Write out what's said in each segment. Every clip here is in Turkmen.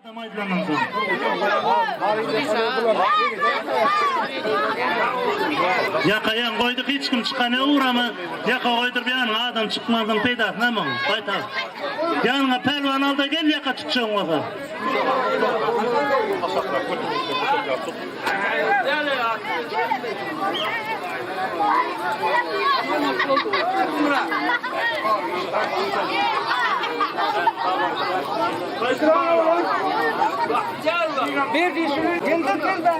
Adam aýdylandan soň. Ýaka ýan goýduk hiç kim çykan ýok ugrama. Ýaka goýduryp ýanyňa adam çykmazlygyň peýdasy näme oň? Gaýta. Ýanyňa pälwan alda gel ýaka tutjagyň bolsa. Bir dişini geldi geldi.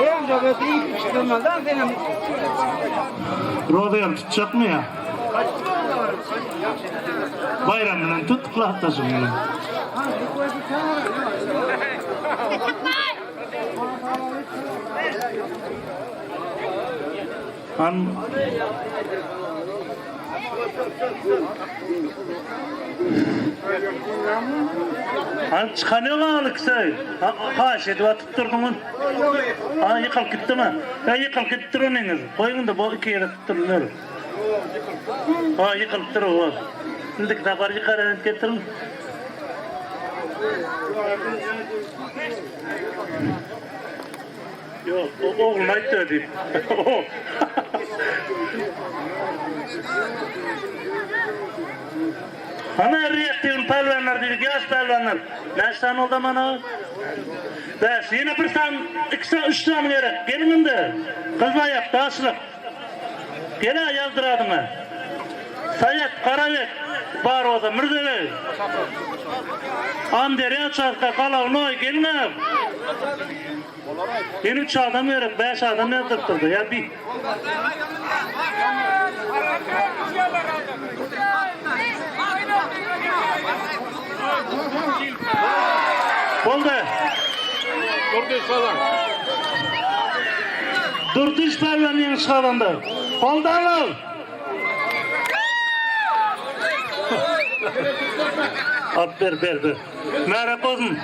Ulan da bir çıkmadan benim. Rozyýam tutjakmy ýa? Baýram bilen tut, klasdaşyň bilen. Han Han çykan ýok aly kişi. Haýyş edip atyp durduň. Ha ýykylyp gitdimi? Ýa ýykylyp gidipdir onyňyz. Goýuň-da bu iki ýere tutdurlar. Ha ýykylypdyr o. Indiki sapar ýykar edip getiriň. Ýok, o ogluny aýtdy diýip. Ana reaktiwny pälwanlar diýdik, ýaş pälwanlar. Näçe sany boldy mana? Bäş, ýene bir sany, iki sany, üç sany gerek. Geliň indi. Gyzlaýak, daşlyk. Gel-ä ýazdyr adyňy. Saýat, Garabek, bar bolsa, Mürzebeg. Amderýa uçastka, Galawnoý, geliň-ä. Ýene üç adam gerek, bäş adam ýazdyrypdyr-da, ýa bi. Boldy. Durdyş pälwan. Durdyş pälwan ýeňiş gazandy. Goldaňyz! At ber, ber, ber. Märek bolsun.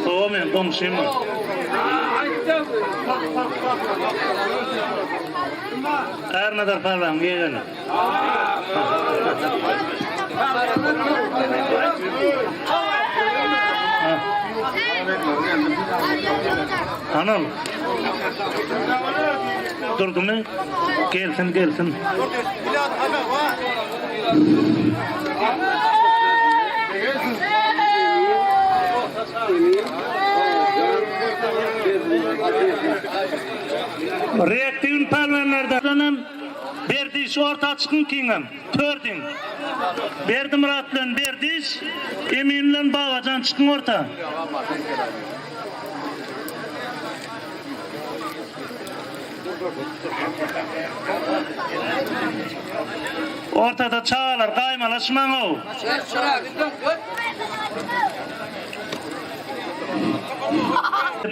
Hawa men goňşym. Ärnazar pälwanyň ýegeni. Anam. Durdumy? Gelsin, gelsin. Reaktiwny pälwanlardanam Berdiş orta çykyň kiňem. Tördiň. Berdimyrat bilen Berdiş, Emin bilen Babajan çykyň orta. Ortada çagalar gaýmalaşmaň-ow.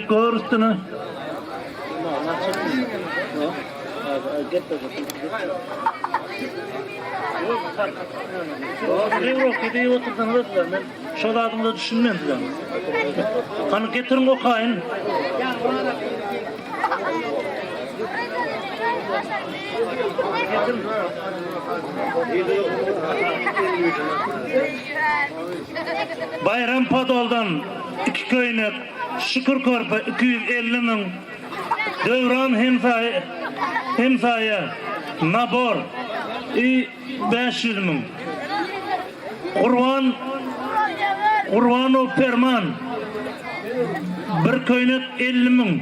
Gör üstüne. Şo zadyňyza düşünmen size. Hany getiriň okaýyn. Baýram Podoldan iki köýnek, Şükür körpe 250 müň, Döwran hemsaýa hemsaýa nabor i 500 müň. Gurban Gurbanow Perman bir köýnek 50 müň.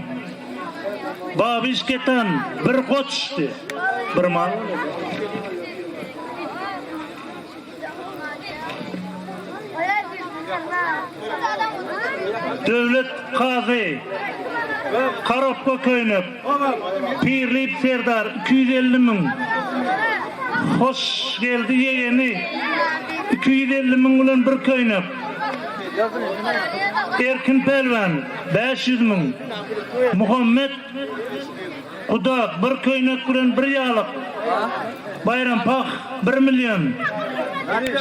Babiş Ketan bir goç bir mal. Döwlet kazy, Karopka köýnek, Pirlip serdar 250 müň, Hoşgeldi ýegeni 250 müň bilen bir köýnek, Erkin pälwan 500 müň, Muhammet Guda bir köýnek bilen bir ýalyk. Bayram Pah 1 milyon.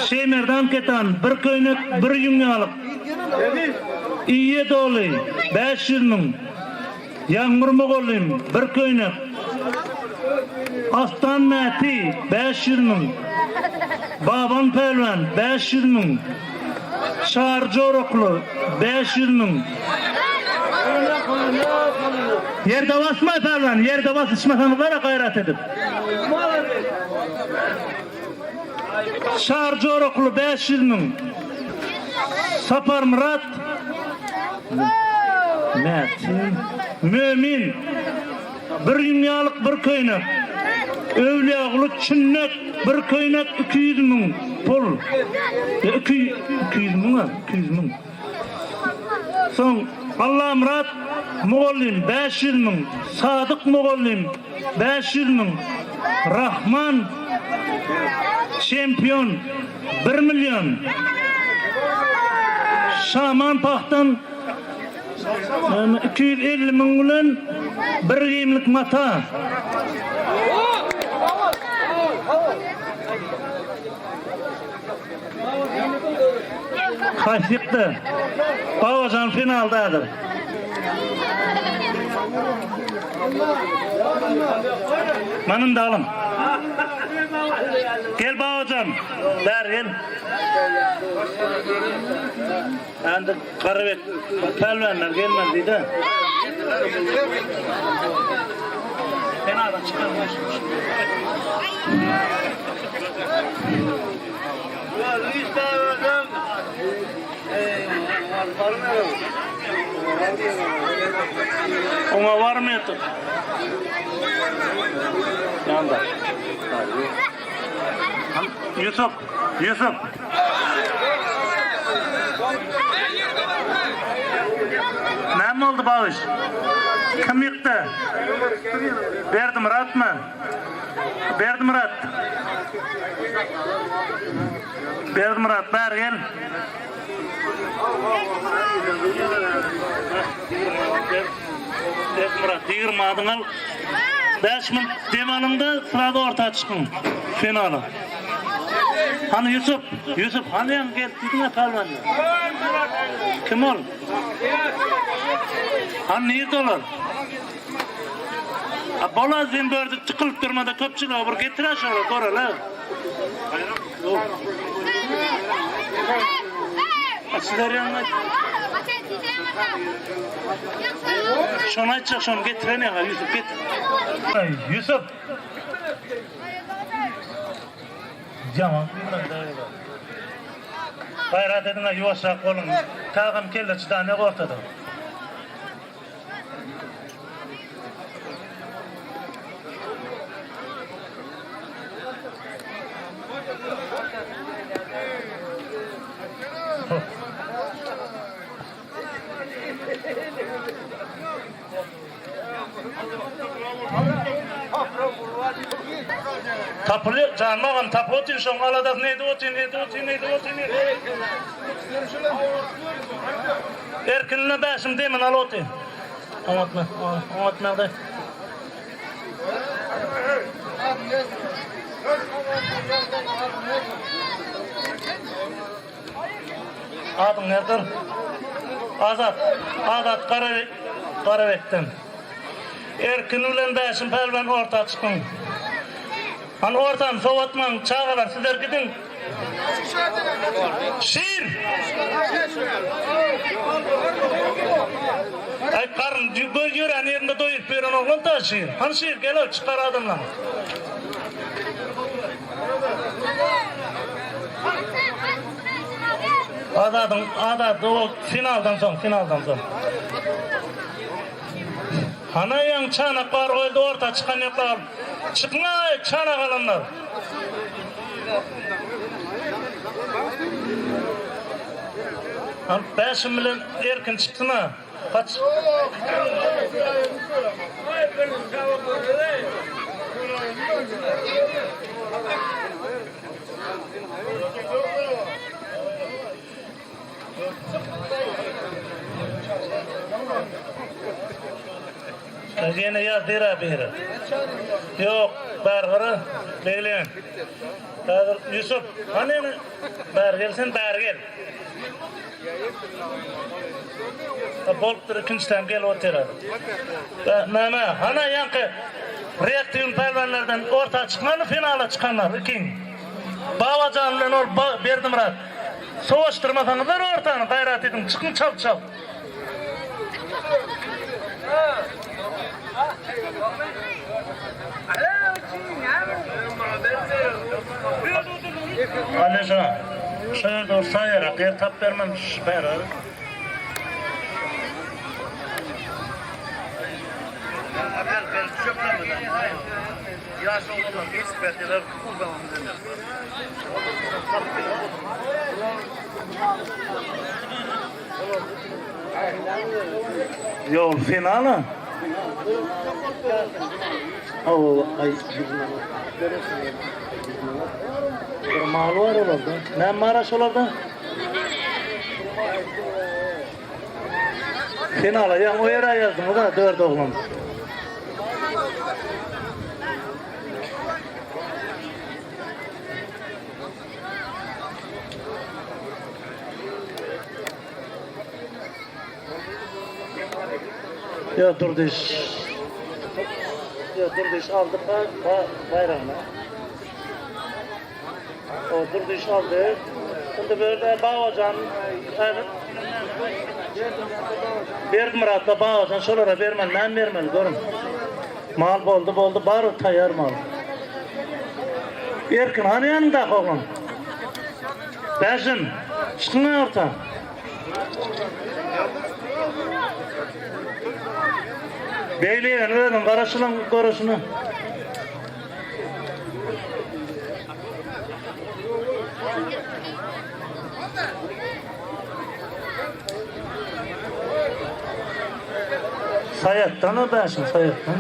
Şeýmerdan Ketan bir köýnek bir ýüň ýalyk. Iýe doly 500 müň. Ýagmyr mugallym bir köýnek. Aslan Mäti 500 müň. Baban Pälwan 500 müň. Çary Jorakly 500 müň. Ýerde basma pälwan, ýerde basyşmasaňyzlar-a gaýrat edip. Çary Jorakly 500 müň. Saparmyrat Mäti Mömin bir ýumýalyk bir köýnek. Öwlüýaguly Çünnek bir köýnek 200 müň pul. 200 müň 200 müň. Soň Allamyrat mugallym 500 müň, Sadyk mugallym 500 müň, Rahman çempion 1 million, Şaman pahtan 250 müň bilen bir geýimlik mata. Haýsykda? Babajan finaldadyr. Manyn da alyn. Gel Babajan. Bäri gel. Endi Garabek pälwanlar gelmez diýdi. Kenara çykarma. Oňa barmaýardyk. Ýanda. Ýusup, Ýusup. Näme boldy Babyş? Kim ýykdy? Berdimyratmy? Berdimyrat. Berdimyrat bäri gel. Berdimyrat 20 adyň al. 5 minut dem alyň-da, srazy orta çykyň. Finala. Hany Ýusup, Ýusup hany ýaňy gelip diýdiň-ä pälwanda. Kim ol? Hany nirde olar? A bolaz sen bu ýerde tykylyp durmada köpçülige bir getir-ä şolary göreli. Sizler ýaňy Şony aýtjak, şony getiren ýaňy Ýusup getir. Ýusup. Ýaman Gaýrat ediň-ä ýuwaşrak boluň. Tagam kelle çydan ýok ortada. Tapyly, janym agam tapyp otyryn şoň aladasyny edip otyryn, edip otyryn, edip otyryn. Erkinine bäşim demini alyp otyryn. Oňatma, oňatma ýagdaý. Adyň nedir? Azat. Azat Garabek, Garabekden. Erkin bilen Bäşim pälwan orta çykyň. Hany ortany sowatmaň, çagalar sizler gidiň. Şir! Aý garyn göz ýörän ýerinde doýuryp ýören oglan ta Şir. Hany Şir gel-ow çykar adamlaň. Azadyň Azat o finaldan soň finaldan soň. Hana ýaň çanak bar goýuldy orta çykan ýoklar. Çykyňaý çanak alanlar. Han Bäşim bilen Erkin çyksyn-a. Kaç. Ýene ýazdyr-a biri. Ýok. Bäri gara, beýle. Häzir Ýusup, hany ýene bäri gel sen bäri gel. Bolupdyr ikinjiden gelip otyr häzir. Näme, hany ýaňky reaktiwny pälwanlardan orta çykmany finala çykanlar ikiň. Babajan bilen ol Berdimyrat. Sowaşdyrmasaňyzlar ortany gaýrat ediň çykyň çalt çalt. Aleja, şu ýerde ol saýarak ýer tap bermem berer. Ýol finala. Aw, ay Bir mal var olarda. Ne var şolarda? Finala ya o yere yazdım da dört oğlum. Ýa Durdyş. Ýa Durdyş aldy ba, ba, baýragyny. O Durdyş aldy. Indi bu ýerde Babajan Berdimyratla Babajan şolara bermeli, näme bermeli görün. Mal boldy, boldy, bar taýýar mal. Erkin hany ýanyňdaky oglan? Bäşim, çykyň orta. Beýle özüň garaşylan görüşini. Saýatdan o Bäşim, saýatdan.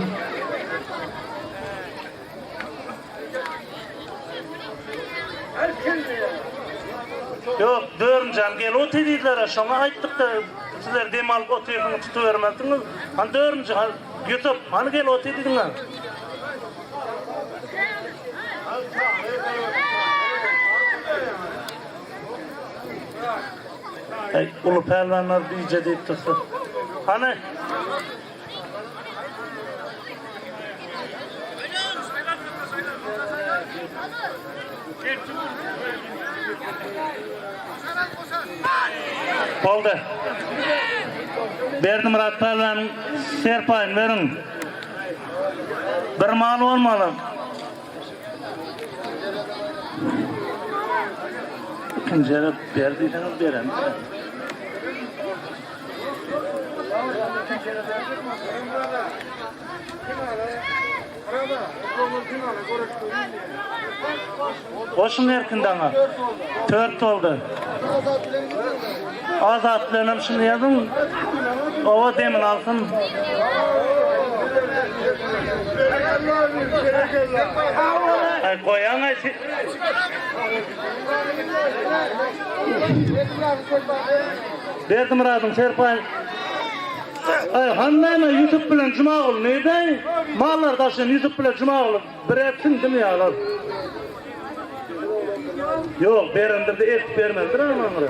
Ýok, dördünjäm gel oty diýdiler, şoňa aýtdyk-da, sizler dem alyp otyrsyňyz, tutubermezdiňiz. Hany dördünji, hany Ýusup, hany gel oty diýdiňiz. Aý, uly pälwanlar bije diýip dursa. Hany? Boldy. Berdimyrat pälwanyň serpaýyny beriň. Bir mal bolmaly. Ikinji gezek ber diýseňiz berem. Goşun erkin daňa. Tört boldy. Azat bilenem şuny ýazyň. Oba demin alsyn. Ay goýaň ay. Berdimyradyň serpaý Aý han näme Ýusup bilen Jumaguly nirde? Mallar daşyn Ýusup bilen Jumaguly bir siňdimi ýalar. Ýok, berendir de eltip bermelidir aňry.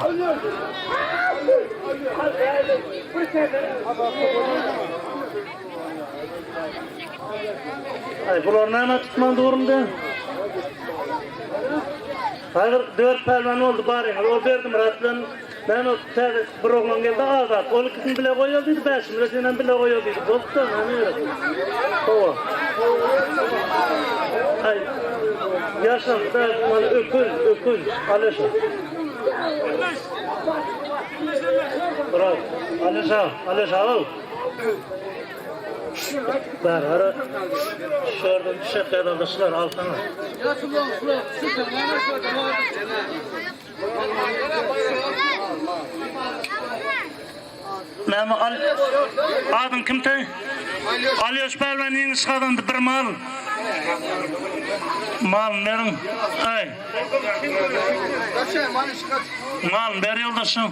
Aý bular näme tutman durundy? Häzir dört pälwan boldy baryňyz. Ol Berdimyrat bilen näme täze bir oglan geldi Azat. Ol ikisini bile goýaly diýdi, Bäşim bilen senem bile goýaly diýdi. Bolupdy, näme gerek? Hawa. Aý, ýaşamda mana öküz, öküz, Aleşa. Bravo. Aleşa, Aleşa al. Bar, ara. Şuradan düşek ýazaldyşlar alsana. Näme al Adyň kim te? Alýoş pälwan ýeňiş gazandy bir mal. Mal beriň. Aý. Mal ber ýoldaşym.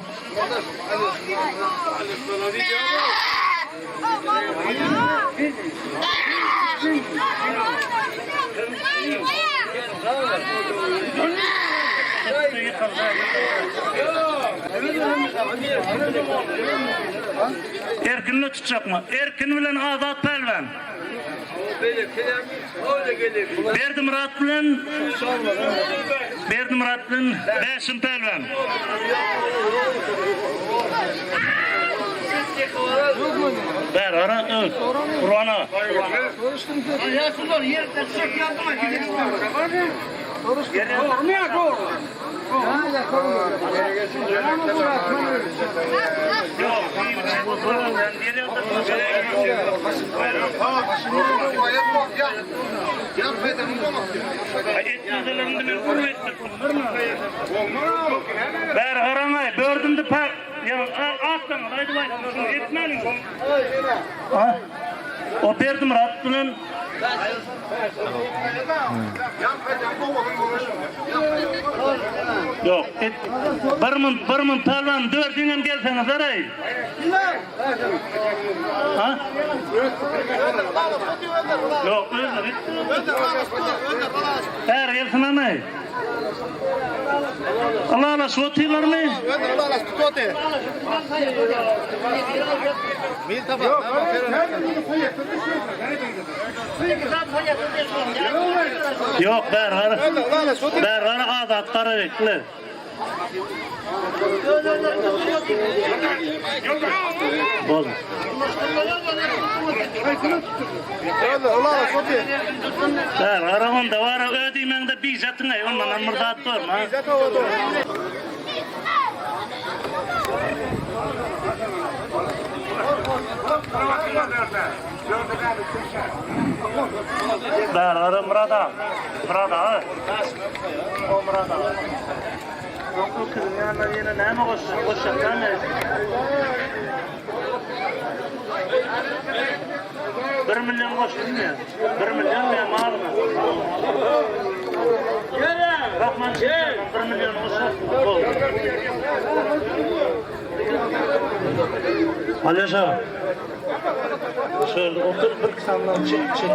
Erkinni tutjakmy? Erkin bilen Azat pälwan. Berdimyrat bilen Berdimyrat bilen Bäşim pälwan. Ber ara öl. Kurban ağa. Bäri garaňaý, bördümdi pa, ýa atlaňyz aýdyp aýtdyň, şuny etmäliň. O Berdimyrat bilen Ýok, et, bir müň, bir müň pälwan dördüňem gelseňizler-eý. Ha? Ýok, özleri. Bäri gelsin hany. Ylalaşyp otyrlarmy? Ýok, bäri gara. Bäri gara Azat Garabekli. Bol. Bäri gara onda bara ö diýmäňde bijatyň-aý, ondanam bir zat bormy? Bäri gara Myrat aga. Myrat aga. O Myrat aga. Öküziň ýanyna ýene näme goşjak? Goşjak näme? Bir million goşdum ya. Bir million ya malyma. Rahman bir million goşjak. Alýoşa. Şöyle otur bir sandan çek çek.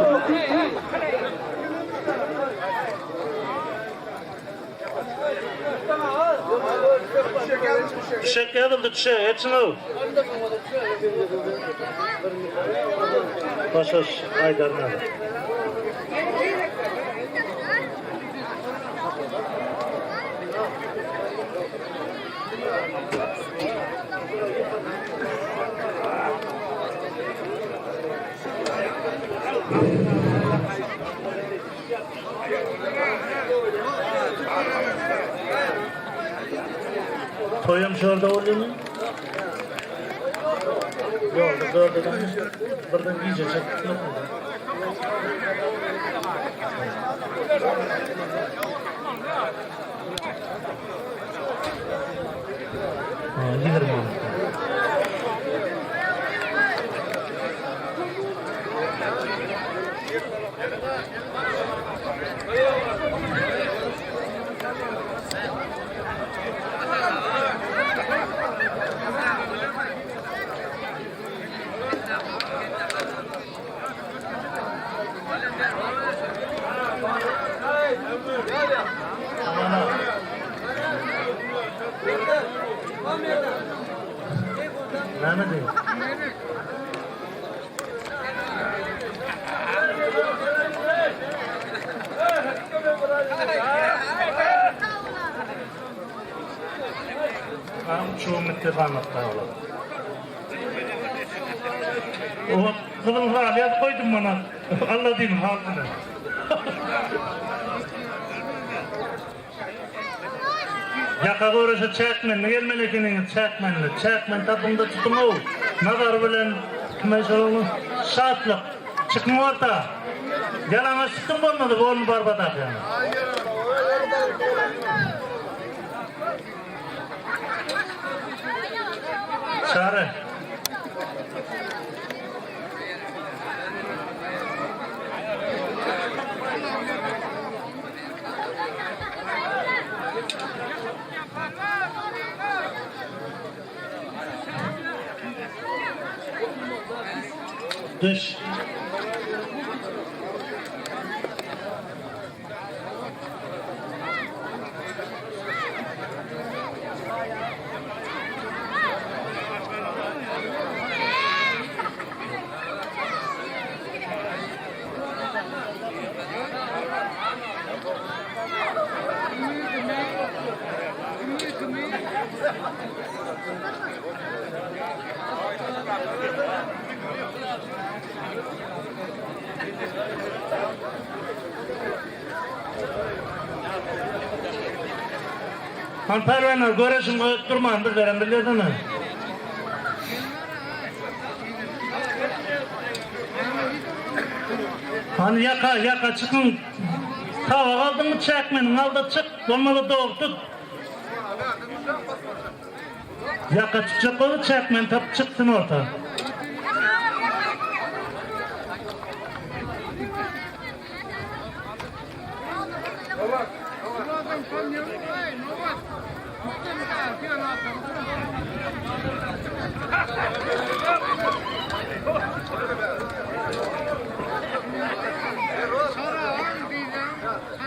Düşek ýazyldy düşek hepsini. Başaş aýdarna. Toýam şurada bolýarmy? Ýok, dördeden birden gije çekip ýok. Ha, 20. Näme diýip? O gyzyl haly ýazyp goýdum mana. Alla diýdim halyny. Ýaka göreşe çäkmenli gelmeli ekeniňiz, çäkmenli. Çäkmen tapyň-da tutuň-ow. Nazar bilen kime şol Şatlyk. Çykyň orta. Ýalaňaç çykdyň bolmady, golny barbadak ýaly. Çary. Düş. Han pälwanlar göreşiň goýup durman bizlerem bilýäsene. Hany ýaka ýaka çykyň. Tabak aldyňmy çäkmeniňi alda çyk, bolmasa dogry tut. Ýaka tutjak bolsa çäkmeni tapyp çyksyn orta.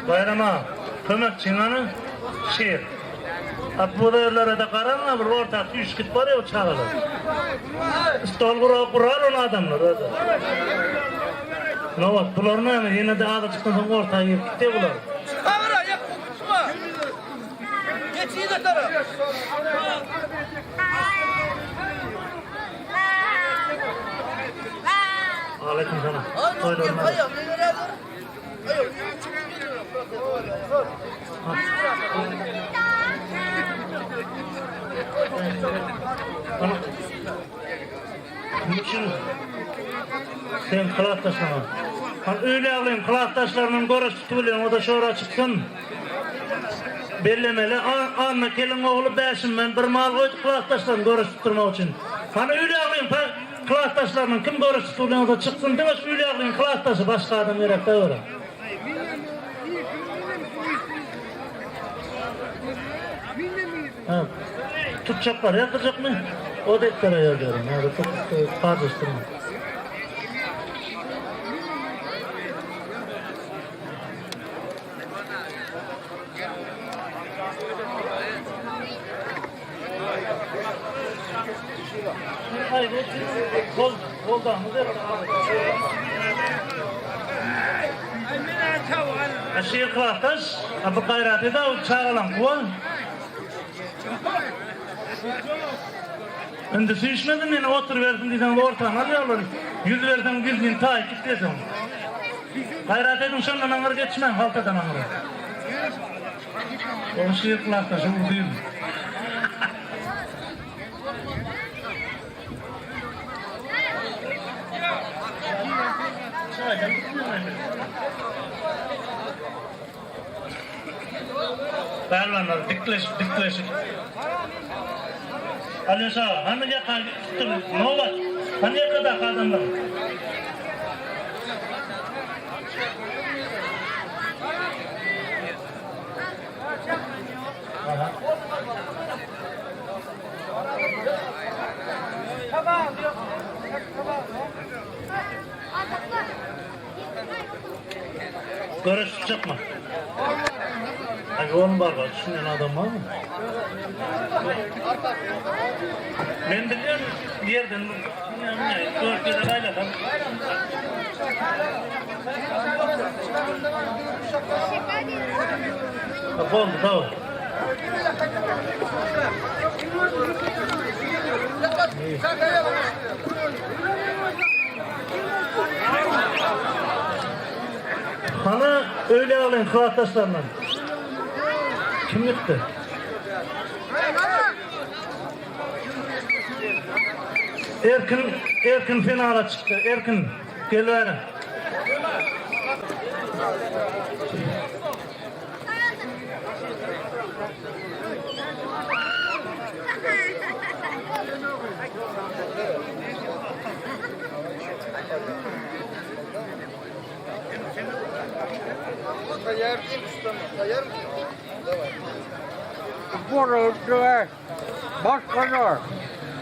Baýram aga, kömekçiň hany? Şir. A bu ýerlere-de garaň-a bir orta süýşüp barýar bu çagalar. Stol gurar ony adamlar özleri. Nobat, bular näme, ýene-de azajykdan soň orta girip gitýär bular. Çykawera, ýek, tutma. Geç yza tarap. Aleýkum salam. Toýlaryň Niçin sen klasdaşlaryň? Han öýle aglyň klasdaşlarynyň göreş tutup bilen o da şora çyksyn. Bellemeli Anna kelin ogly Bäşimden bir mal goýdy klasdaşlaryny göreş tutdurmak üçin. Han öýle aglyň klasdaşlarynyň kim göreş tutup bilen o da çyksyn diňe şu öýle aglyň klasdaşy başga adam gerek däl olara. Ha, tutjaklar ýazdyjakmy? O depdere ýazýaryn. Häzir tut, parlaşdyrma. Gol, goldan, Şir klasdaş, bu gaýraty da çagalan kuwa. Indi süýşmedin meni oturybersin diýseň ortany alýarlar. Ýüz berseň gizlin taýyp gitýärsiň. Gaýrat ediň şondan aňyr geçmäň haltadan aňyra. Ol şir klasdaşy urdy. Pälwanlar dikleşip dikleşip. Alýoşa, hany ýaka tutdum, nobat. Hany ýakadaky adamlar. Aha. Göreş tutjakmy? Ay ýolum bar bar, düşünýän adam barmy? Men bilýän ýerden dört gezek aýlasam. Boldy, sag bol. Hany öýle alyň klasdaşlaryndan. Kim gitdi? Erkin, Erkin finala çykdy. Erkin, gel bäri.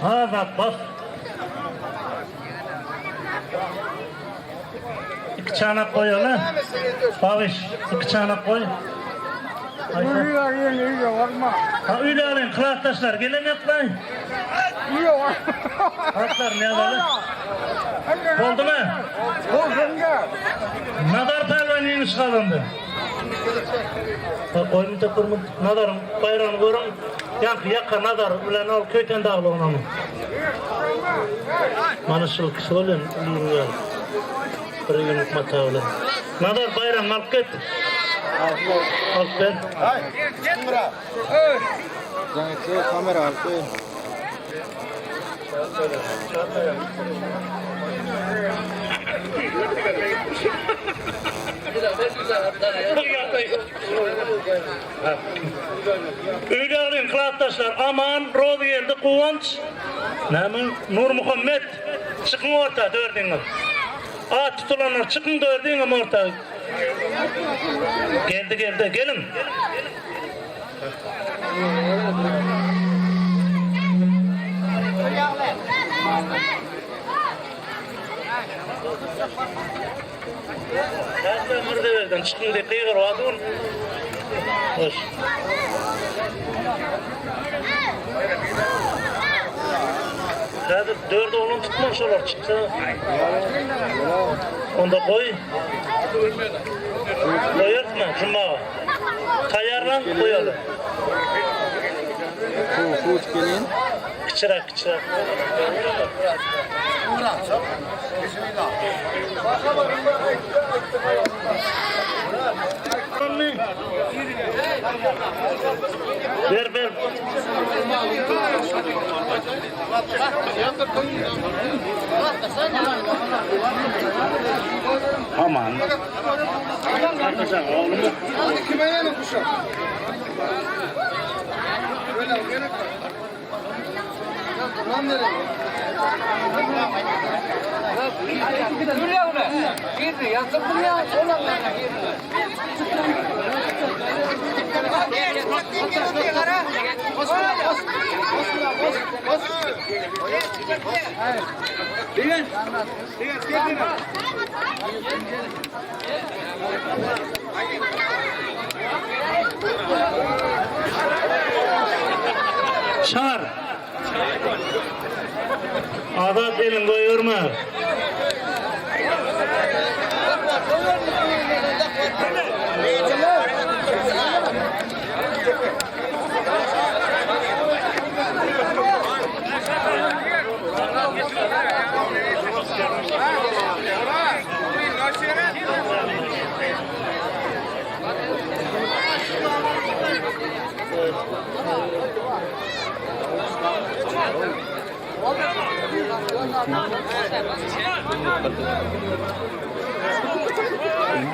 Azat bas. Iki çanak goýaly. Bagyş, iki çanak goý. Ha öýle alyň klasdaşlar gelen ýoklaý. Atlar ne alalım? Boldumy? Nazar pälwan ýeňiş gazandy. Ha goýmy tapyrmy? Nazaryň baýragyny görüň. Ýaňky ýaka Nazar bilen ol Köýten dagly oglany. Mana şul kişi bolýan ýaly. Bir günlük mata bilen. Nazar baýragyňy alyp git. Alyp ber. Kamera alyp ber. Öýle alyň klasdaşlar Aman, Rozygeldi, Guwanç, näme Nurmuhammet çykyň orta dördüňiz. At tutulanlar çykyň dördüňem orta. Geldi geldi geliň. Näme Mürzeberden çykyň diýip gygyryp dur. Hoş. Häzir dört oglan tutman şolar çyksa. Onda goý. Goýarsyň Juma. Taýýarlan goýaly. Huç gelin. Kiçiräk kiçiräk. Ber ber. Aman. Arkadaşlar oğlum. Kime yana kuşak? Dur yavrum. Girdi. Yatırdım ya. Son anda girdi. Çar. Azat elin goýurma.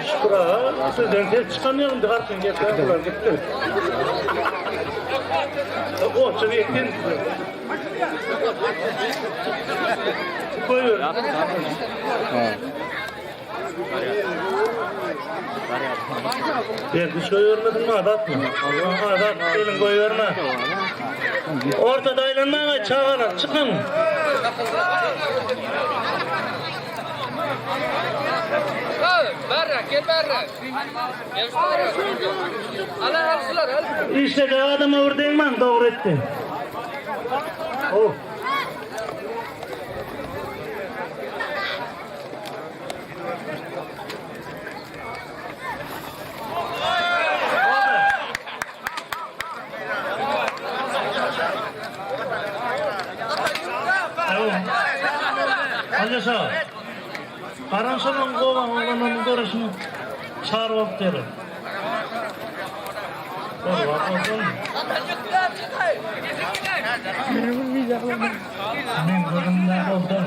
Şükür ha. Sizden ses çykan ýagyndy garşyň gelse bular gitdi. Oçur ýetdi. Goýur. Berdi goýbermediňmi Azatmy? Azat elin goýberme. Ortada aýlanmaň çagalar çykyň. Berra, gel berra. Gel berra. Ala alsılar, al. İşte adama bir degmen doğru etti. Oh. Alýoşa. Garan şonuň gowan oglanyň görüşini çar bolup derim. Men gözümden oldum.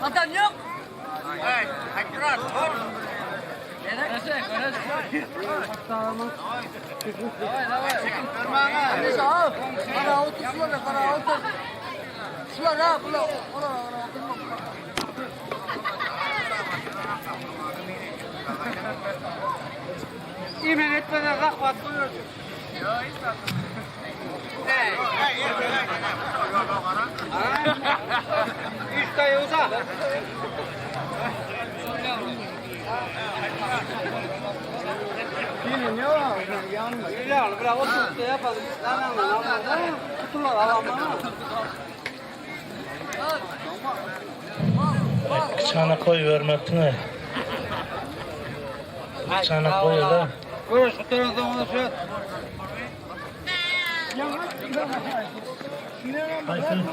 Adam yok. İmen etmeden rahmat buyurdu. Üç dayı uza. Öyle al, bırak otur da yapalım. Lan lan lan lan lan. Tuturlar alamam. Çana koy vermekine. Çana koy da. Buyur şu tarafta onu şey. Haydi.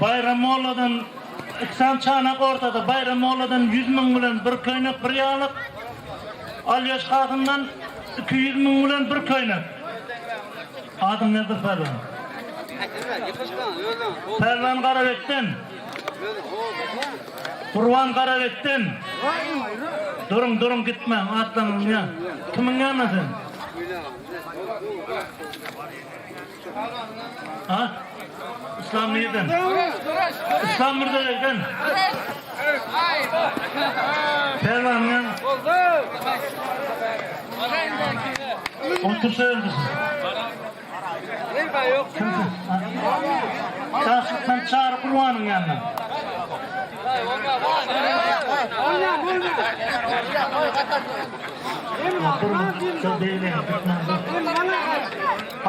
Baýram molladan iksan çanak ortada Baýram molladan 100 müň bilen bir köýnek bir ýalyk. Alýaş Kasymdan 200 müň bilen bir köýnek. Adyň nedir pälwan? Pälwan Garabekden. Gurban Garabekden. Duruň, duruň gitmäň, atlanyň ýa. Kimiň ýanyna sen? Ha? Islam nirden? Islam Mürzebekden. Pälwan ýa. Otur söýüldüsin. Daşlykdan Çary Gurbanyň ýanyna.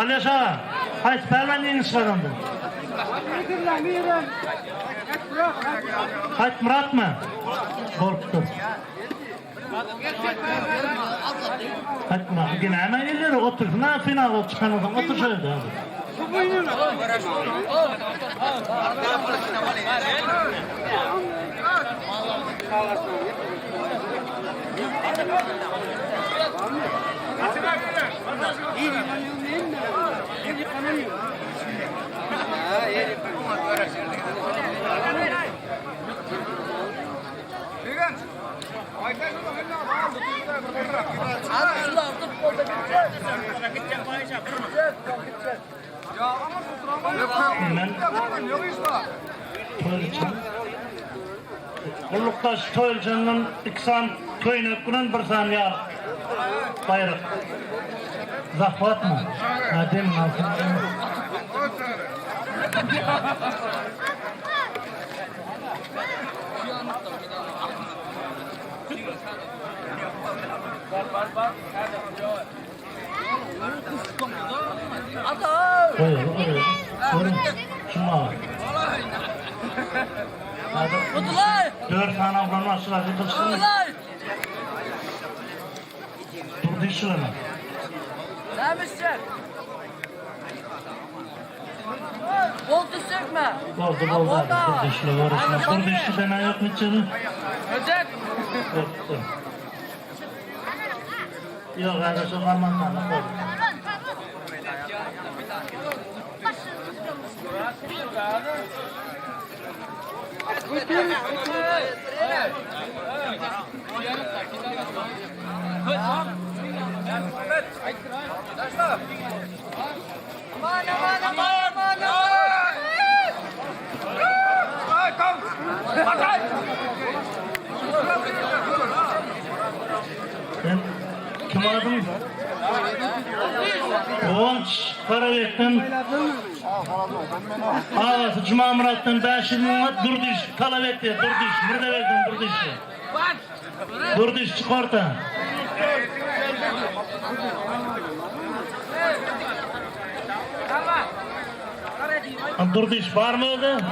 Alýaş aga, haýsy pälwan ýeňiş gazandy? Haýtmyratmy? Bolupdyr. Aýtma, näme gelýär? Otursyn ha, final bolup çykandan soň otur şo ýerde hadi. Gullukdaş Toýuljandan iki sany köýnek bilen bir sany ýag baýrak. Zahwatmy? Ha, demiň alsyn. Dört sany oglan bar, şular ýykylşyn. Durdy şular. Näme içjek? Boldy sökme. Boldy, boldy. Durdy şular. Durdy şu dene ýok içeri. Öjek. Ýokdy. Ýok, häzir şu garmanhana boldy. Aman aman aman aman aman. Sen kim adyň? Guwanç Garabekden agasy Jumamyratdan 500 müň at Durdyş talap etdi. Durdyş, Mürzebekden Durdyş. Durdyş çyk orta. Durdyş barmy özi?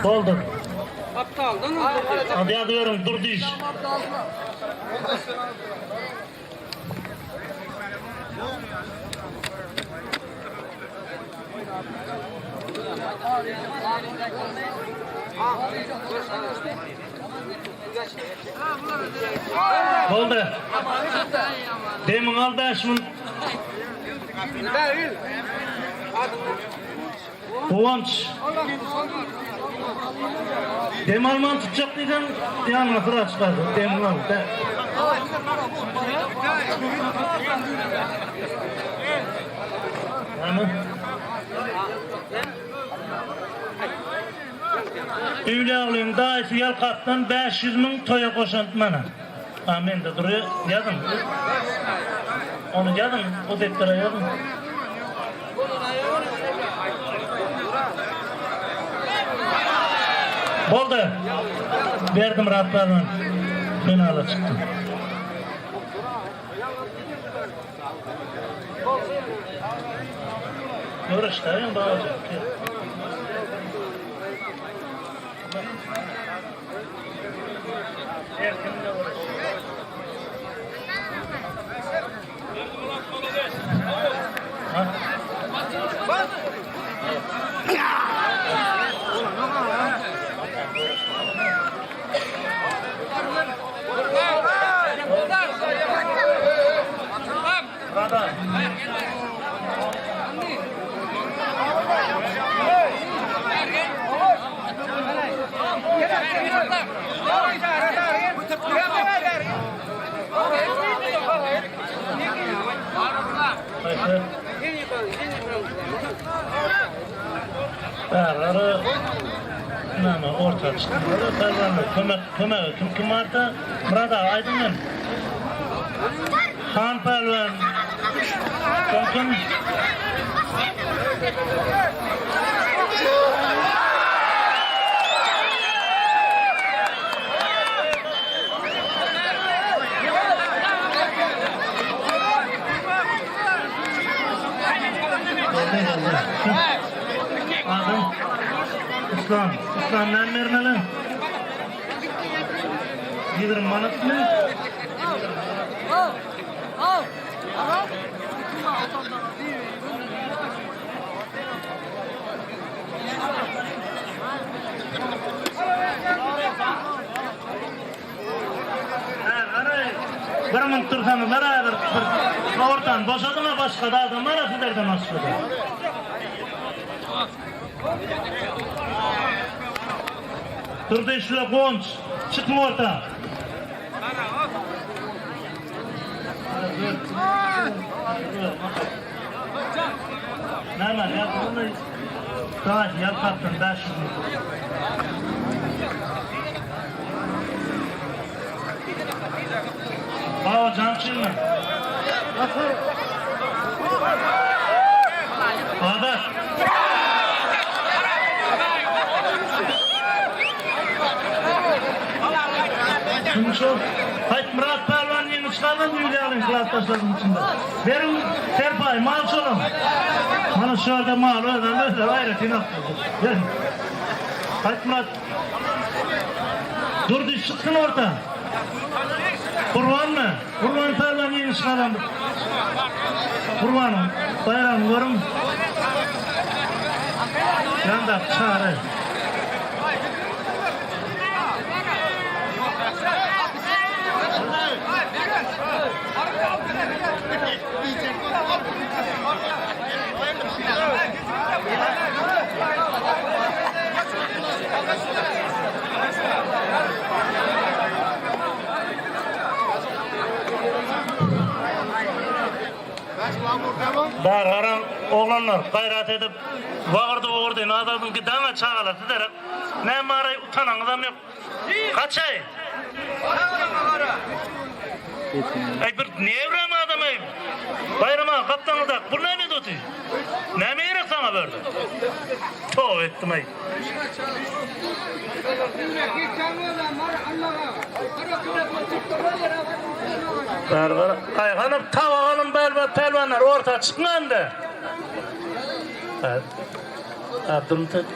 Boldy. Hadi ýazyberin Durdyş. Boldy. Demiň al 5000. Guwanç. Dem alman tutjak diýseň, ýanyňa syra çykardy. Demiň al. De. Näme? Öwlüýaglyň daýysy Ýalkapdan 500 müň toýa goşant mana. Ha, mende durýar. Ýazyň. Ony ýazyň, o depdere ýazyň. Boldy. Berdimyrat pälwan finala çykdy. Görüşdäýiň babajan. Erkin görüş. Bärlere näme orta çykmaly pälwanlar kömek kömege kim kim barda Myrat aga aýdyň men. Han pälwan Soň kim? Adam Islam. Islam näme bermeli? 20 manatmy? Bir minut dursaňyzlar häzir bir ortany boşadyň-a başga-da adam bar-a sizlerden başga-da. Durdy şula Gonç, çykyň orta. Näme, ýazgyny Daş, ýalkapdan 500 müň. Babajan çynmy? Azat. Kim şu? Haýtmyrat pälwan ýeňiş gazandy Ýuliýanyň klasdaşlarynyň içinde. Beriň serpaý, mal şonuň. Mana şu ýerde mal özem özleri aýratyn akdyrdy. Beriň. Haýtmyrat Durdy çyksyn orta. Gurbanmy? Gurban pälwan ýeňiş gazandy. Gurbanyň baýragyny görüň. Ýandaky Çary. Bar garaň oglanlar gaýrat edip wagyrdy wugurdy nazadyň gidaňa çagalar sizlere näme baraý utanaňyzam ýok gaçaý Aý bir nebrem adam aý Baýram aga gapdaňyzda bu näme edip otyr näme gerek saňa bu ýerde toba etdim aý. Aý hanym tabak alyn pälwanlar orta çykmaň indi. Abdulmutalip.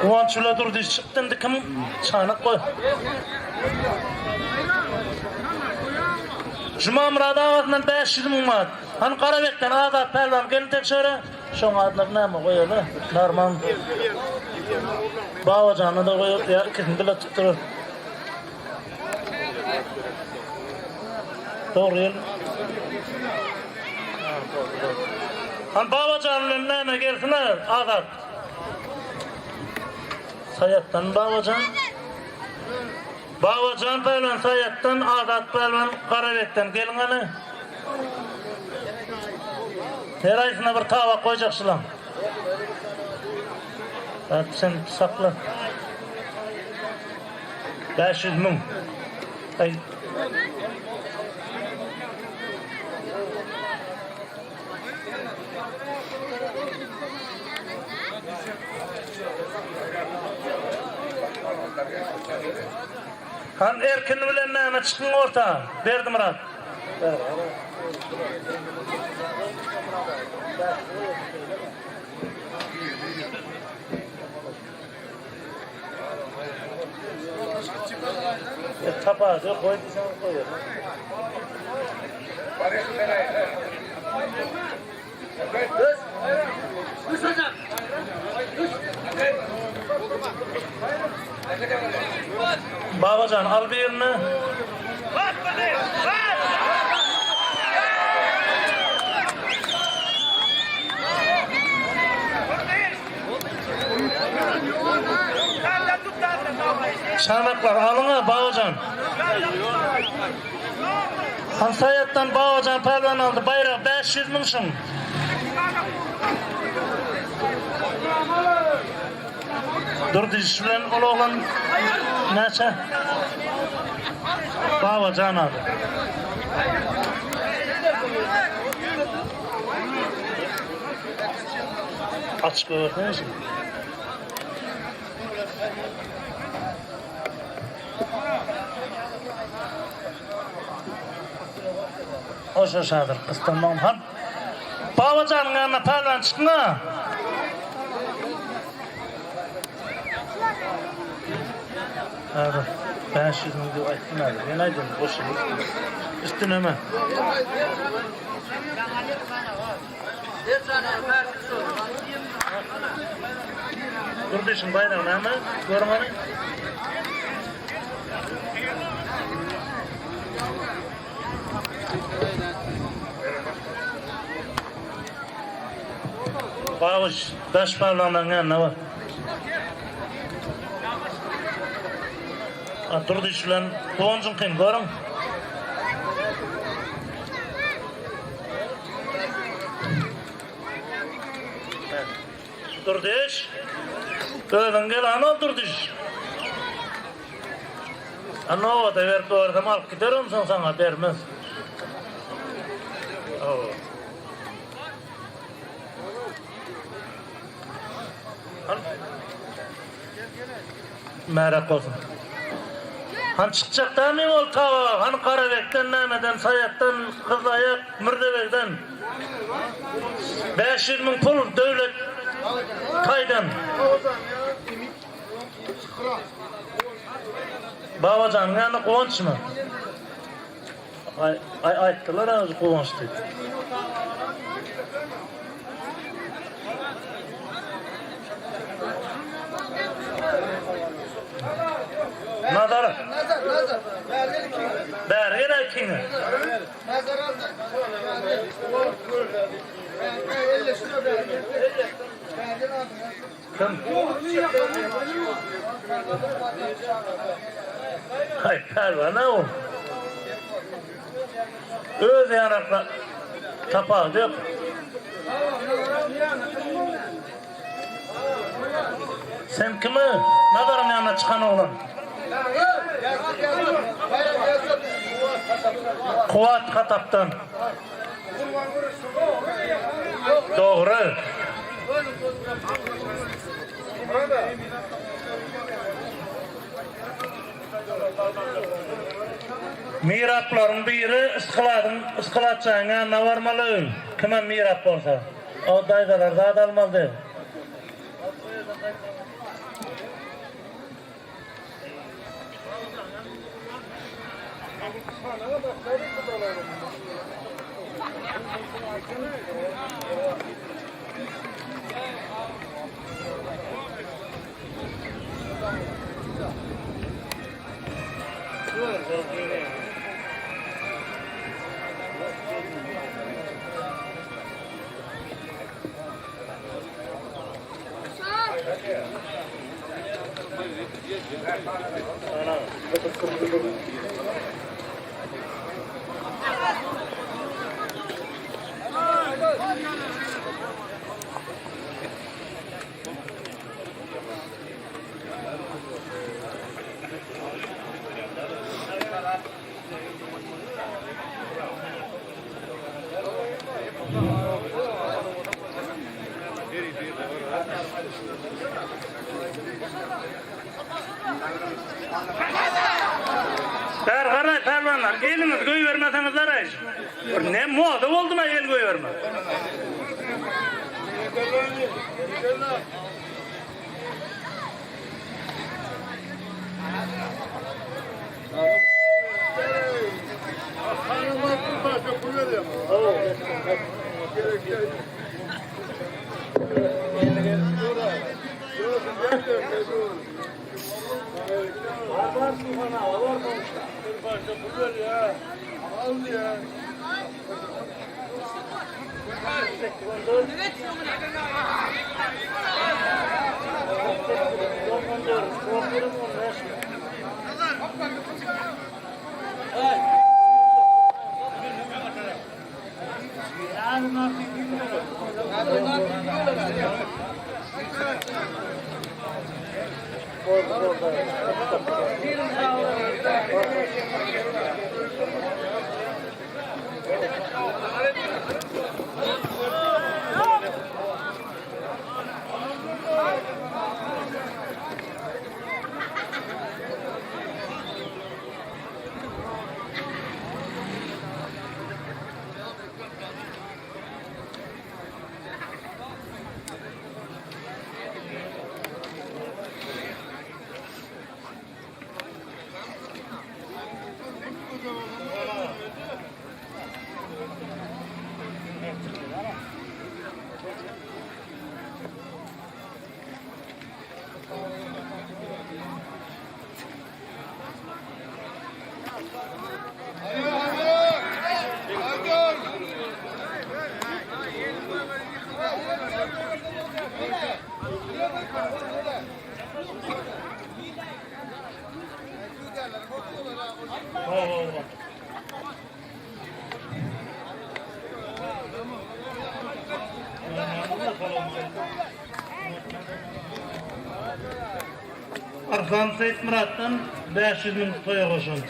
Guwanç bile durdy çykdy indi kim çanak goý. Jumamyrat agasyndan 500 müň manat. Hany Garabekden Azat pälwan gelin tekşere. Şoň adyna näme goýaly? Narman Babajany da goýup ýa ikisini bile tutdurar. Dogry gel. Han Babajan bilen näme gelsin Azat. Saýatdan Babajan. Babajan pälwan Saýatdan, Azat pälwan Garabekden geliň hany. Her aýsyna bir tabak goýjak şulaň. At sen sakla. 500 müň. Aý. Han Erkin bilen näme çykyň orta, Berdimyrat. Tapar, goý diýseň goýar. Babajan al birini. Çanaklar alyň-a Babajan. Han Saýatdan Babajan pälwan aldy baýragy 500 müň şum. Durdy bilen ol oglan näçe? Babajan aldy. Açyk görsene şimdi. Hoş hoş hazır gysdanmam han. Babajanyň ýanyna pälwan çykma. Häzir 500 müň diýip aýtdym häzir. Men aýdym goşulyp. Üstüne mi? Durdyşyň baýragy näme? Görüň hany. Bagyş, daş barlanyň ýanyna bar. A Durdyş bilen Guwanjyň kim? Görüň. Durdyş. Özüň gel ana Durdyş. A nowada berip bersem alyp gider onsoň saňa bermez. Märäk bolsun. Han çykjak dämi ol taba, han Garabekden, nämeden, Saýatdan, Gyzlaýak, Mürzebegden. 500 müň pul döwlet taýdan. Babajanyň ýany Guwançmy? Aý, aý aýtdylar az Guwanç diýip. Nazar. Nazar, Nazar. Bäri gel ikiňe. Bäri gel ikiňe. Nazar aldy. Elle şuna bäri gel. Bäri gel aldy. Kim? Haý, pälwan-a ol. Öz ýanakla tapawudy ýok. Sen kimi? Nazaryň ýanyna çykan oglan. Kuwat Hatapdan. Dogry. Miraplaryň biri ysgyladyň ysgylatjaýyň ýanyna barmaly. Kimem mirap bolsa. O daýzalar zat almalydy. Bäri garaý pälwanlar, eliňizi goýbermeseňiz daraý. Bir ne moda boldumy el goýberme. Arslan Seýitmyratdan 500 müň toýa goşan.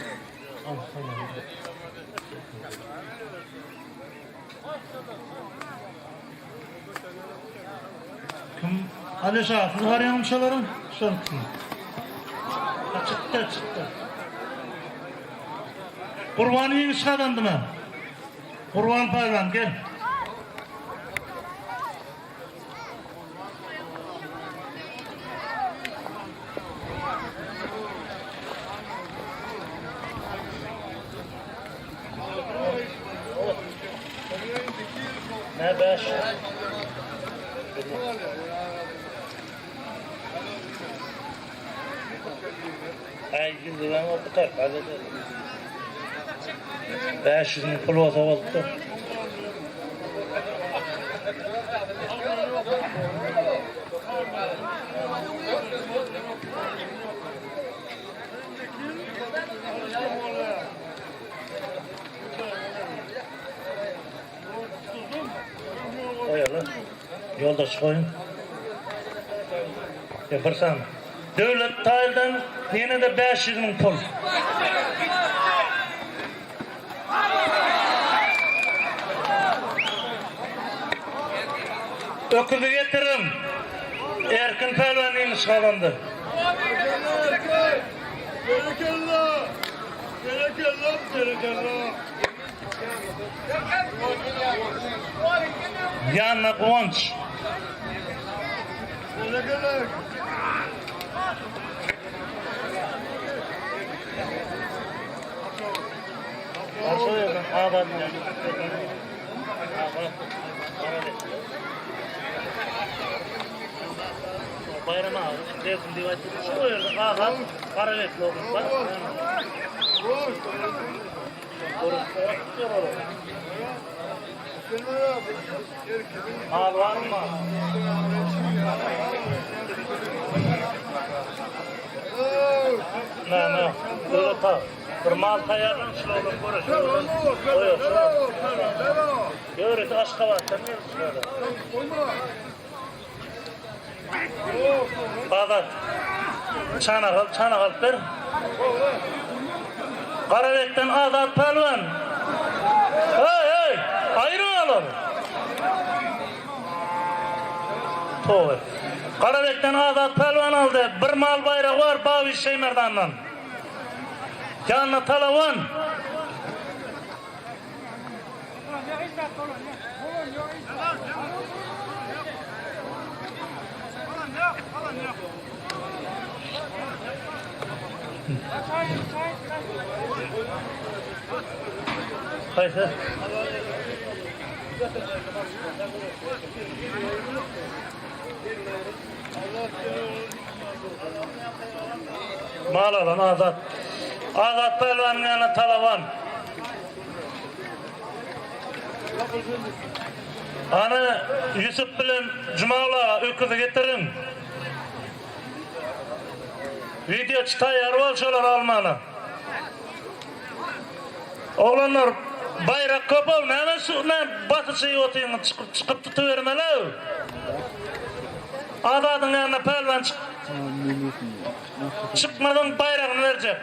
Kim? Alişa, siz barýaňmy şolara? Şonky. Çykdy, çykdy. Gurban ýeňiş gazandymy? Gurban pälwan gel. Ne beş? Ay gündüzden oldu 500 müň pul bolsa bolupdyr. Goýaly. Ýoldaş goýuň. Ya bir san. Döwlet taýdan ýene-de 500 müň pul. Öküzi getiriň. Erkin pälwan ýeňiş gazandy. Berekella! Berekella! Berekella! Ýanyna Guwanç. Bayram abi, dersin diýip aýtdy. Şu ýerde Azat Garabetli ogly bar. Mal barmy? Näme? Öyle ta. Bir mal taýýarlan şulardan görüşürüz. Ýörite Aşgabatdan gelip Bazar. Çanak al, çanak alyp ber. Garabekden Azat pälwan. Hey, hey, aýryň alor. Towe. Garabekden Azat pälwan aldy. Bir mal baýragy bar Babiş Şeýmerdandan. Ýanyna Talawan. Haýsy? Mal alan Azat. Azat pälwanyň ýanyna talaban. Ana Ýusup bilen Jumagyl aga öküzi getiriň. Wideoçy taýýar bol şolary almana. Oglanlar baýrak köp-ow näme şu näme basyşy otyňyz çykyp çykyp tutubermeli-ow. Azadyň ýanyna pälwan çyk çykmasaň baýragyny berjek.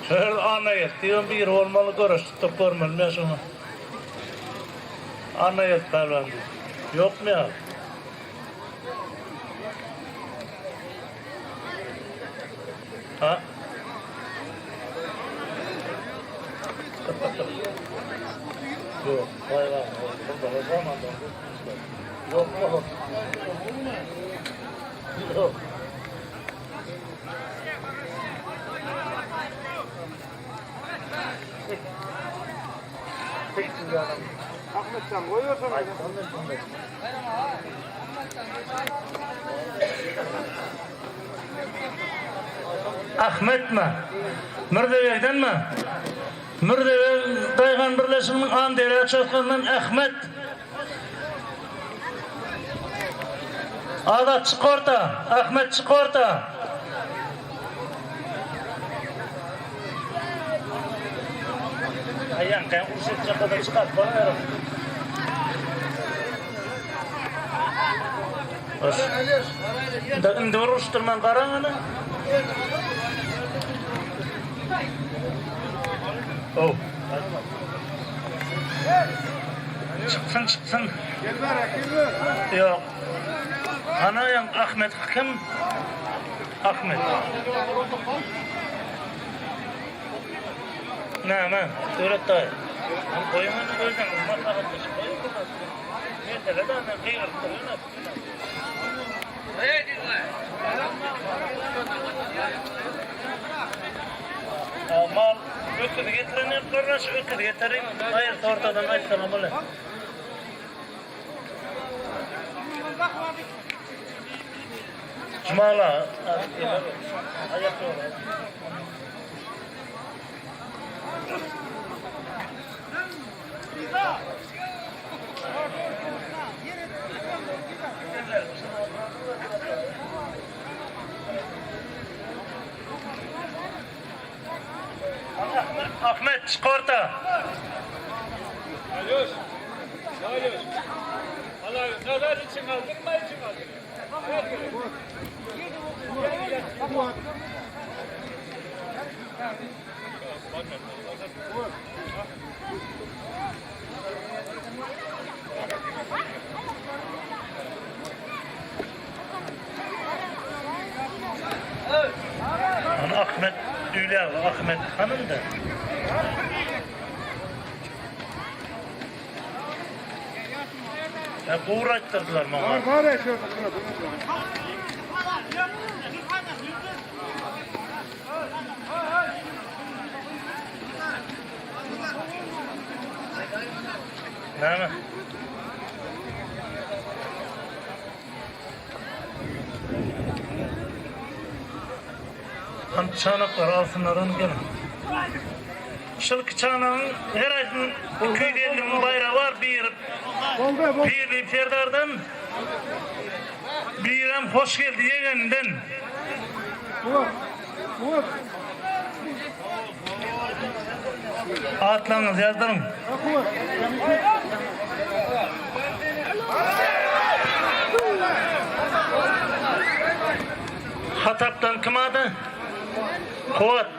Her Annageldi diýen biri bolmaly göreş tutup görmeli men şoňa. Annageldi pälwan diýip. Ýokmy ýa? Ha? Ýok, baýragyny Ýok, ýok. Ýok. Ahmetjan goýbersen. Ahmetmi? Mürzebegdenmi? Mürzebeg daýhan birleşiginiň Amyderýa çozganyndan Ahmet. Azat çyk orta, Ahmet çyk orta. Aýan kän uruş etjek bolsa çykaryp bolaýar. Indi uruşdyrman garaň ana. Oh. Çyksyn çyksyn. Ýok. Ana ýaň Ahmet kim? Ahmet. Näme? Döwlet daýy. Hany goýuň indi özüňiz maslahatlaşyp goýuň. Mesele da men gygyryp durýan. Mal öküzi getiren ýok görme şu öküzi getiriň aýyrt ortadan aýtsana bolýar. Jumala aýak ýola. Ahmet çyk orta. Alýoş. Alýoş. Allah nazar için aldırma için aldırma. Hany Ahmet Üýläli Ahmet hanynda? Ya gowur aýtdyrdylar maňa. Bar bar şu. Näme? Hany çanaklar alsynlar ony gelin. Şylky çanagyň her aýsynyň 250 müň baýragy bar biri Pirli Serdardan birem Hoşgeldi ýegeninden. Atlaryňyzy ýazdyryň. Hatapdan kim ady? Kuwat.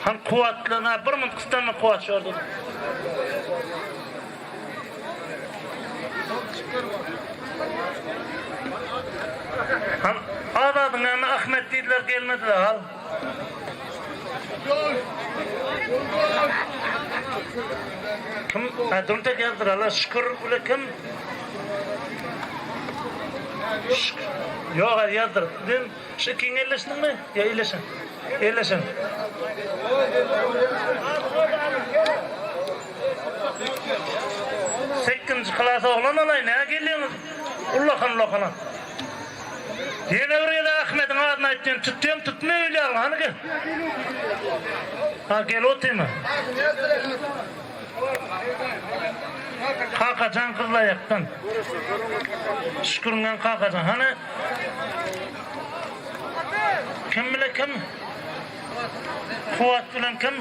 Han Kuwatly, ha bir munt gystanma Kuwat şu ýerde. Han Azadyň ýanyna Ahmet diýdiler gelmediler hal. Kim? Ha, dur tek ýazdyralar. Şükür bile kim? Şükür. Ýok, hadi ýazdyr. Sen şu ikiň elleşdiňmi? Ýa elleşen. Elleşen. Sekizinji klas oglan olaý, näme gelýäňiz? Ullakan ullakana. Ýene bir gezek Ahmediň adyny aýtýan, tutýam tutma öýlýäň, hany gel. Ha gel otyma. Kakajan gyzlaýakdan. Şükürňen Kakajan. Hany Kim bile kim? Kuwat bilen kim?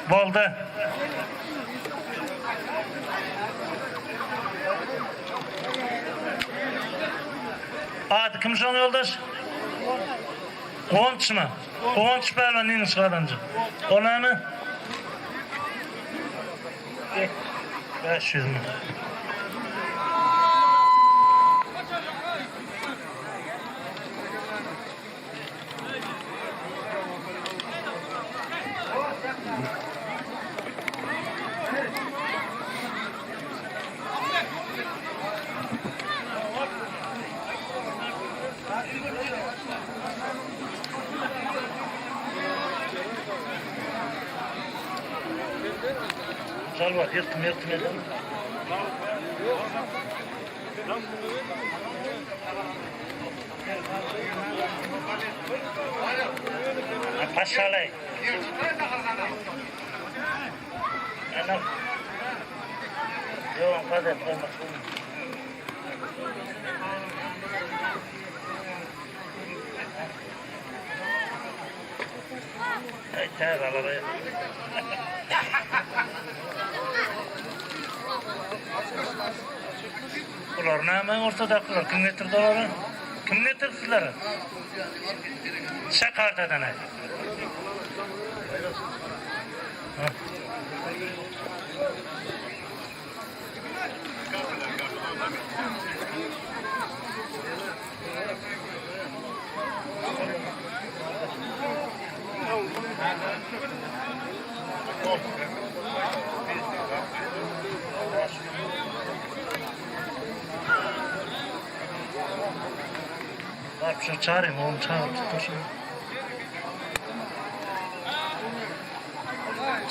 Boldy. Ady kim şoň ýoldaş? Guwançmy? Guwanç pälwan ýeňiş gazanjy. O näme? 500 müň. Jalbar ýyrtym ýyrtym eder. Paşalay. Ana. Ýok, kader koymak. Aý, täze alara. Bular näme ortadakylar? Kim getirdi olary? Kim getirdi sizleri? Şakardadan aý. Ha. Baryp şuny çaryň, oglum çagyryp tutdur şuny.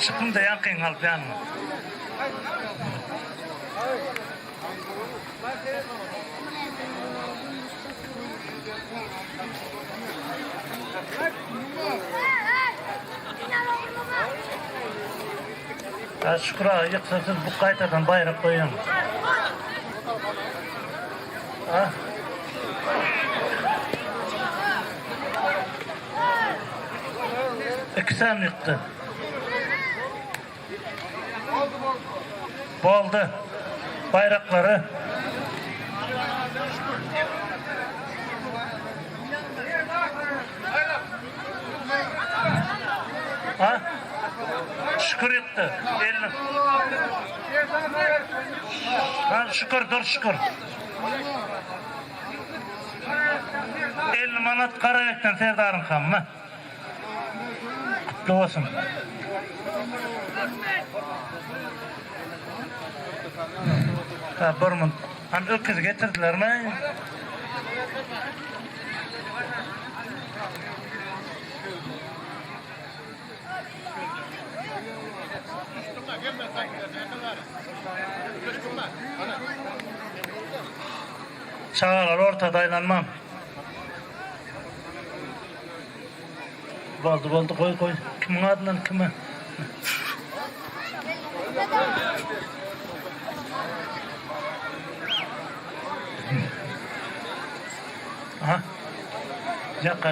Çykyň-da ýaňkyňy alyp ýanyňa. Ha, Şükür aga ýyksa siz bu gaýtadan baýrak goýaň. Ha? Ikisem ýykdy. Boldy. Baýraklary. Ha? Şükür ýykdy. Elini. Ha, şükür, dur şükür. 50 manat Garabekden Serdaryň hamma. Kutly bolsun. Ha, bir mun. Han öküz getirdilermi? Çagalar ortada aýlanmaň. Boldy boldy goý goý. Kimiň adyndan kime? Aha. Ýaka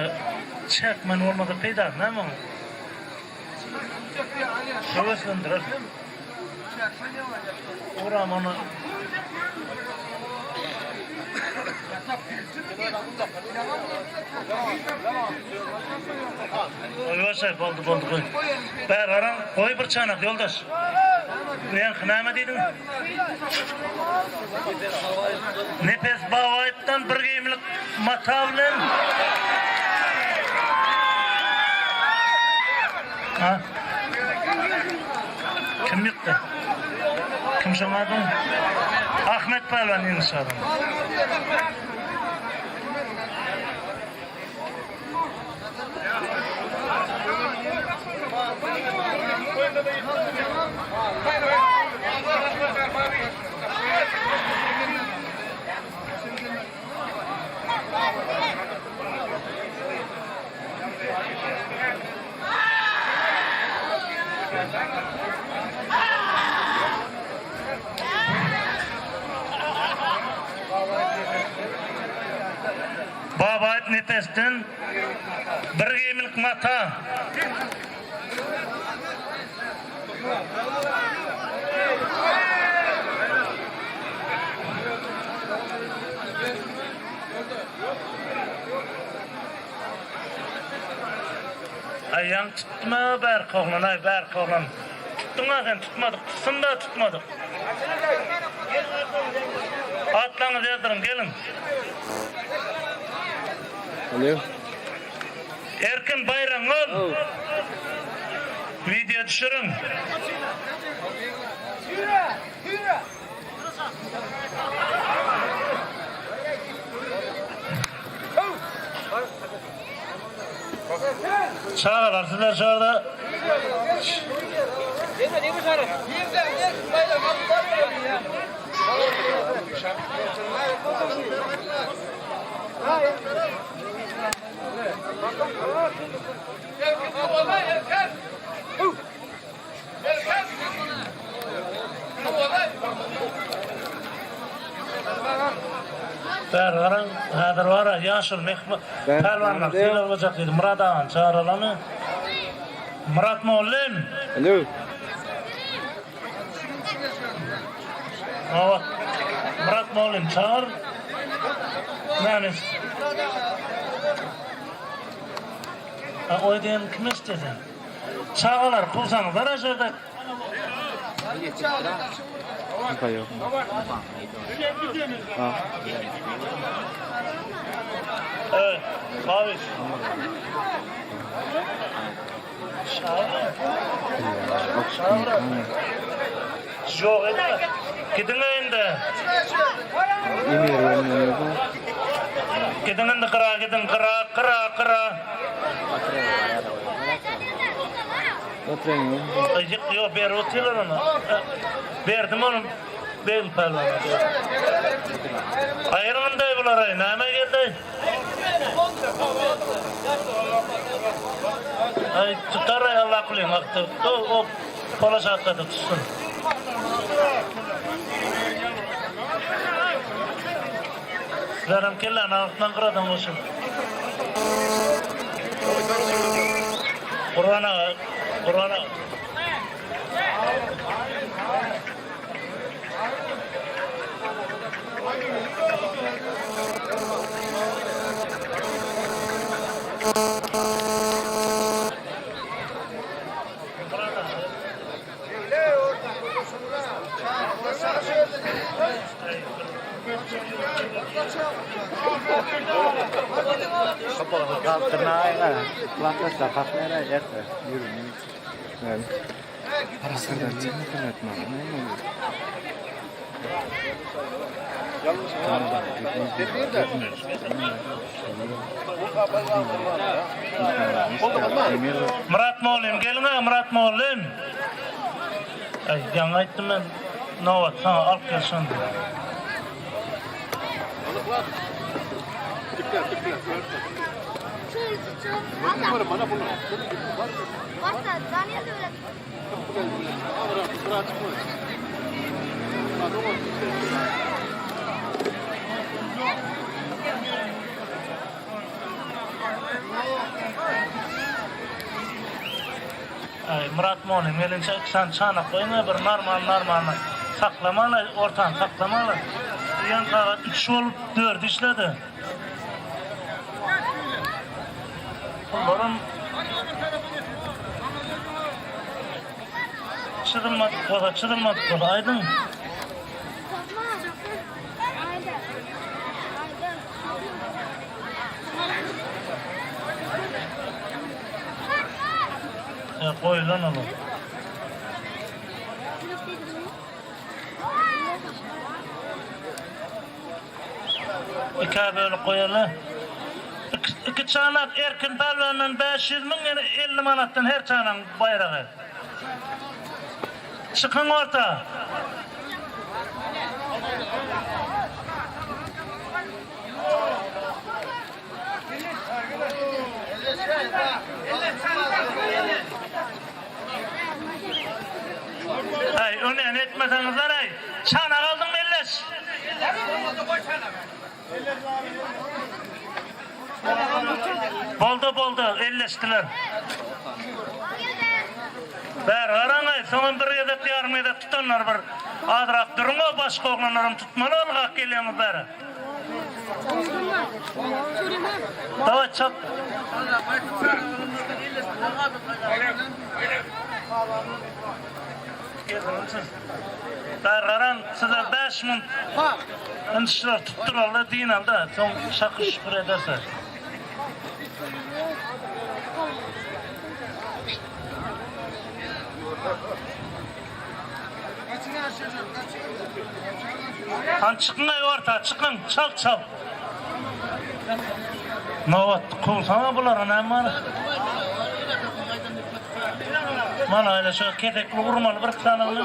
çäkmen bolmasa peýdasy näme oň? Höweslendirersiň. Uram onu. Goý boldy boldy goý. Ber aran goý bir çanak ýoldaş. Nerhi näme diýdiň? Nepes Babaýewden bir geýimlik mata bilen. Ha? Kim ýykdy? Kim şoň ady? Ahmet Pälwan ýeňiş gazandy. Babaýew Nepesden bir geýimlik mata. Aý ýaňy tutdum-a bärki oglan, aý bärki oglan. Tutduň-a sen, tutmadyk, tutsun-da tutmadyk. Atlaryňyzy ýazdyryň, geliň. Alo. Erkin Baýramgül. Wideo düşüriň. Çagalar sizler şu arada Bäri garaň, häzir bar-a, ýaşuly mehman, pälwanlar sylag boljak diýdi. Myrat agany çagyralamy? Myrat mollym! Alo. Hawa. Myrat mollym çagyr. Näme? Ha, oý diýen kim eşitdi sen? Çagalar, kowsaňyzlar-a şu ýerde. Evet, Babiş. Ýok indi. Gidiň indi. Gidiň indi gyra gidiň gyra gyra gyra. Ýyk ýok berip otyrlar ony. Berdim ony Begim pälwana. Aýyryň indi bulary. Näme geldi? Aý tutar aý Allah kulyň akdy. O o pola şatlady tutsun. Sizlerem kelläni agyrtmaň gyradan goşup. Gurban aga, Gurban aga. Myrat mugallym geliň-a Myrat mugallym. Aý ýaňy aýtdym men nobat saňa alyp gel şony diýip. Myrat mollym gelinçä iki sany çanak goýuň-a bir normal normalny saklamaly ortany saklamaly. Diýen sagat üç bolup dördi işledi. Pullaram çyzylmadyk bolsa çyzylmadyk bolsa aýdyň. Ya goýlan olar. Ikä bölüp goýaly. Iki çanak Erkin pälwandan 500 müň, ýene 50 manatdan her çanagyň baýragy. Çykyň orta. Aý, öňden etmeseňizler aý. Çanak aldyň Melleş. Boldy, boldy, elleşdiler. Bäri garaň-aý, soňam bir gezek, ýarym gezek tutanlar bir azrak duruň-a, başga oglanlaram tutmaly ylgap gelýäňiz bäri. Dawaý, çap. Bäri garaň, size 5 munt ynçlar tutduralda, dynalda, soň şakyr-şukur edersiz. Hany çykyň-aý orta, çykyň, çalt, çalt. Nobat kowsaňa bulara näme bar? Mana öyle şu kesekli urmaly bir sanyny.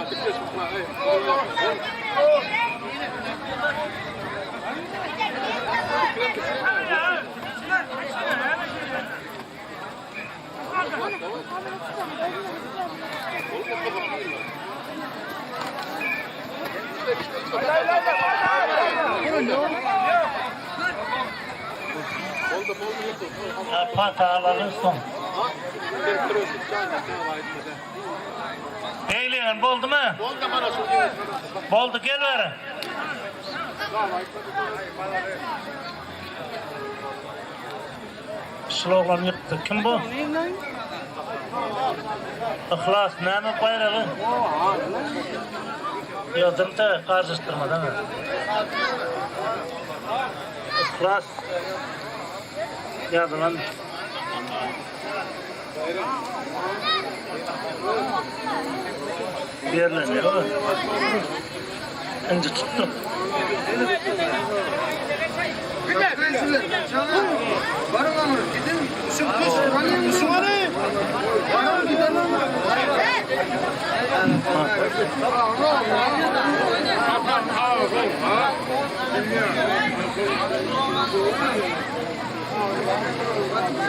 Pata alaly soň. Eýleýän boldumy? Boldy gel bäri. Şul oglan ýykdy. Kim bu? Yhlas näme baýragy? Ýok, dymda garjyşdyrmadan. Yhlas ýazylan. Ýerleniyor. Indi tutduk.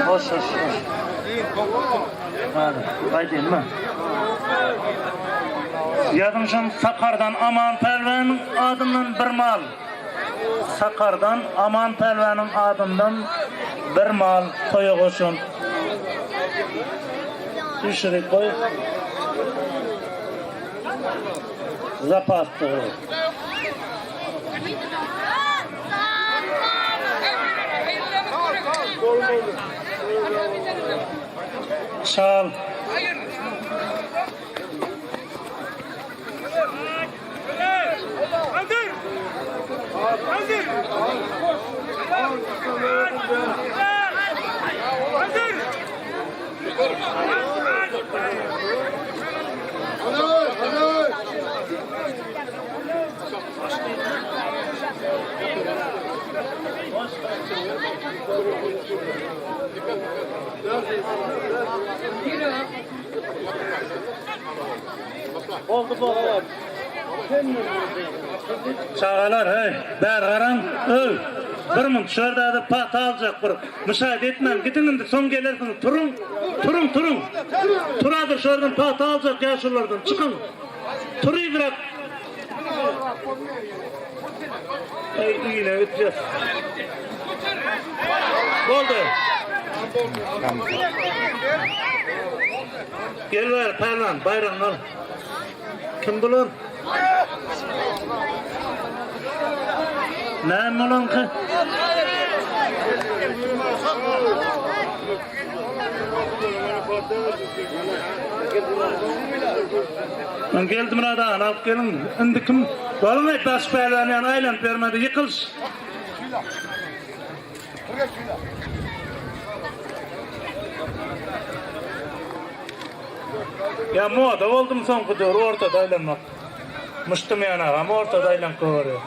Hoş, hoş, hoş. Hadi, gaýdyn mı? Ýazmyşam Sakardan Aman Pälwanyň adyndan bir mal. Sakardan Aman Pälwanyň adyndan bir mal toýa goşun. Düşürip goý. Zapasda goý. Çal. Boldy boldy. Çagalar hey, bäri garaň, öw. Bir munt şurada da pata aljak bir. Müşahede etmän gidiň indi soň gelersiňiz. Turuň, turuň, turuň. Turadyr şuradan pata aljak ýaşululardan. Çykyň. Tur yzrak. Ey iyine gitjek. Boldy. Gel bäri pälwan, baýragyňy al. Kim bular? Näme bulaňky? Geldimyrat agany alyp geliň. Indi kim? Boluň aý, baş pälwan ýaly aýlanyp bermedi. Ýykylyş. Ýa moda boldumy soňky döwür ortada aýlanmak. Myşdym ýan agam ortada aýlanyp gowerýär.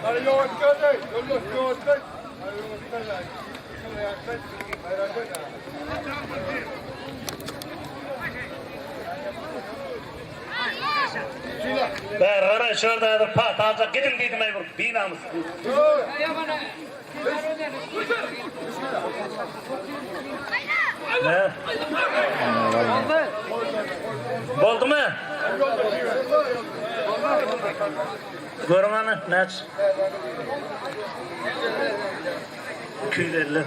Bäri garaý şu ýerde häzir pata aljak gidiň diýdim eý bir binamys. Ne? Boldumy? Görüň hany, näç? 250.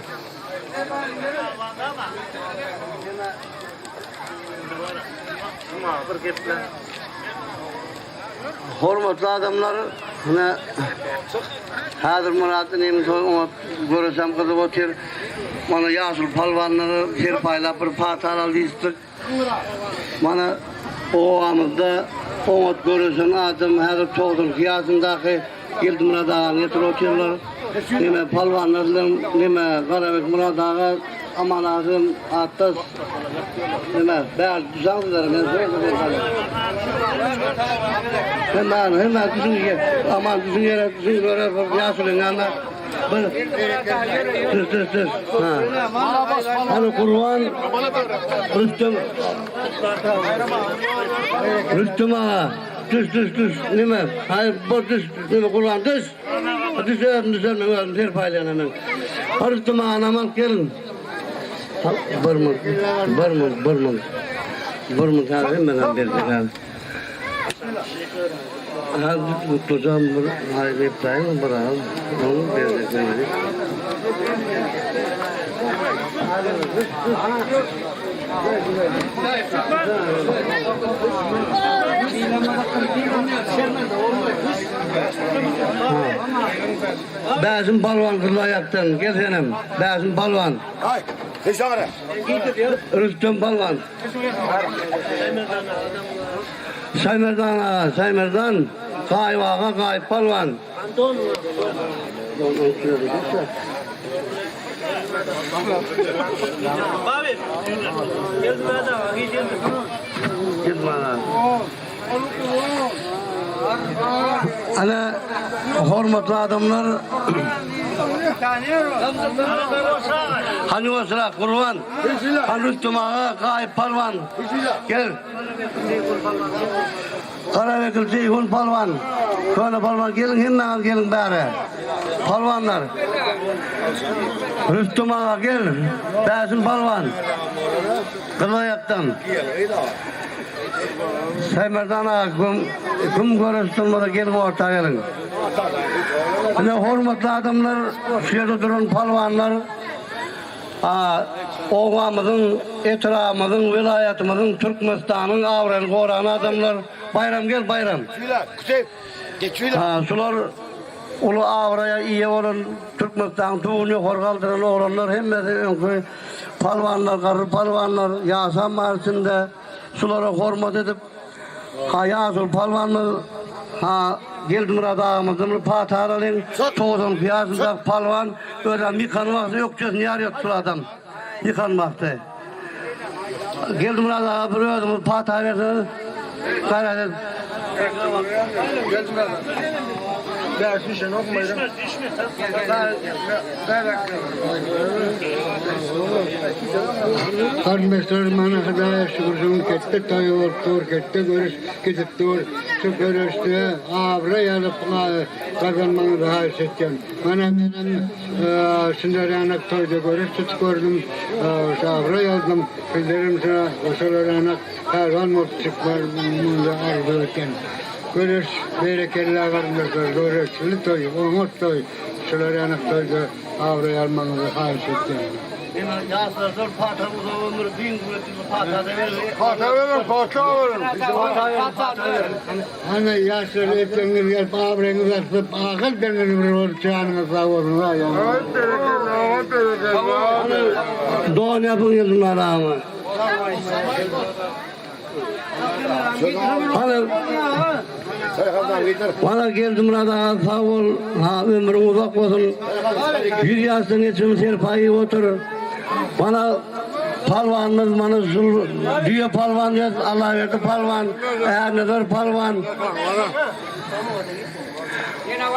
Bir geple. Hormatly adamlar, mine häzir Myrat inim toý oňat göresem gyzyp otyr. Mana ýaşuly palwanlara serpaýlap bir pata alaly diýişdik. Mana obamyzda oňat göreşen adam häzir 92 ýaşyndaky Geldimyrat agany getirip otyrlar. Neme palwanlar bilen neme Garabek Myrat aga Aman aga bilen atdaş neme bäri düşaňsyzlar men Hemen hemen düşün aman düşün ýere düşün göre ýaşuly näme bir düş düş düş ha. Hany Gurban Rüstem Rüstem aga düş düş düş neme haý bor düş neme Gurban düş düş özüm düşer men özüm serpaýlaýan hemen Rüstem agany alyp gelin Bir mün, bir mün, bir mün. Bir mün häzir hemmeden berjek häzir. Häzir gutlajam bir aý gepläýin bir az. Onu berjek hemmesi. Bäşim palwan Gyzylaýakdan gel senem. Bäşim palwan. Ay, Hişare. Rüstem palwan. Şaýmerdan aga, Şaýmerdan. Gaýyp aga, Gaýyp palwan. Ana hormatly adamlar Hany osra Gurban Hany Rüstem aga Gaýyp palwan Gel Garabekir Jeýhun palwan Köne palwan geliň hemmäňiz geliň bäri Palwanlar Rüstem aga gel Bäşim palwan Gyzylaýakdan Şaýmerdan aga kim, kim göreşsin bolsa gelip orta geliň. Ine hormatly adamlar, şu ýerde duran palwanlar, a, obamyzyň, etrabymyzyň, welaýatymyzyň, Türkmenistanyň abraýyny goran adamlar. Baýram gel, Baýram. Ha, şular uly abraýa eýe bolan Türkmenistanyň tuguny ýokary galdyran oglanlar hemmesi öňki palwanlar, garry palwanlar, ýaşam bar içinde. Şulara hormat edip, ha ýaşuly palwanymyz, ha Geldimyrat agamyzdan bir pata alalyň. 92 ýaşyndaky palwan özem ýykan wagty ökjesini ýarýardy şul adam. Ýykan wagty. Geldimyrat aga bir özüňiz pata berseňiz, gaýrat edip. Garyndaşlar mana Hudaýa şükür şu gün ketde toý bolup dur, ketde görüş gidip dur. Şu göreşde abraý alyp gazanmagyňyzy haýyş etýän. Mana menem şunlar ýanak toýda göreş tutup gördüm, şu abraý aldym. Sizlerem şolar ýanak pälwan bolup çykmagyňyzy arzuw etýän. Göreş berekella garyndaşlar, göreşli toý, oňat toý. Şular ýanak toýda abraý almagyňyzy haýyş etýän. Ýaşlardan pata uzak ömür, giň göwrümli pata da berin. Pata berin, pata berin. Pata berin, pata berin. Ana ýaşlar erteňňiz gelip abraýyňyz artyp agyl deňiz bir bolup janyňyz sag bolsun. Aý berekella, aý berekella. Don ýapyň ýyldyz adamy. Hany Bana Geldimyrat aga sag bol, ha ömrüň uzak bolsun. 100 ýaşdan geçim serpaý iýip otur. Bana palwanymyz mana şul düýe palwan diýet, Allaberdi palwan, Ärnazar palwan.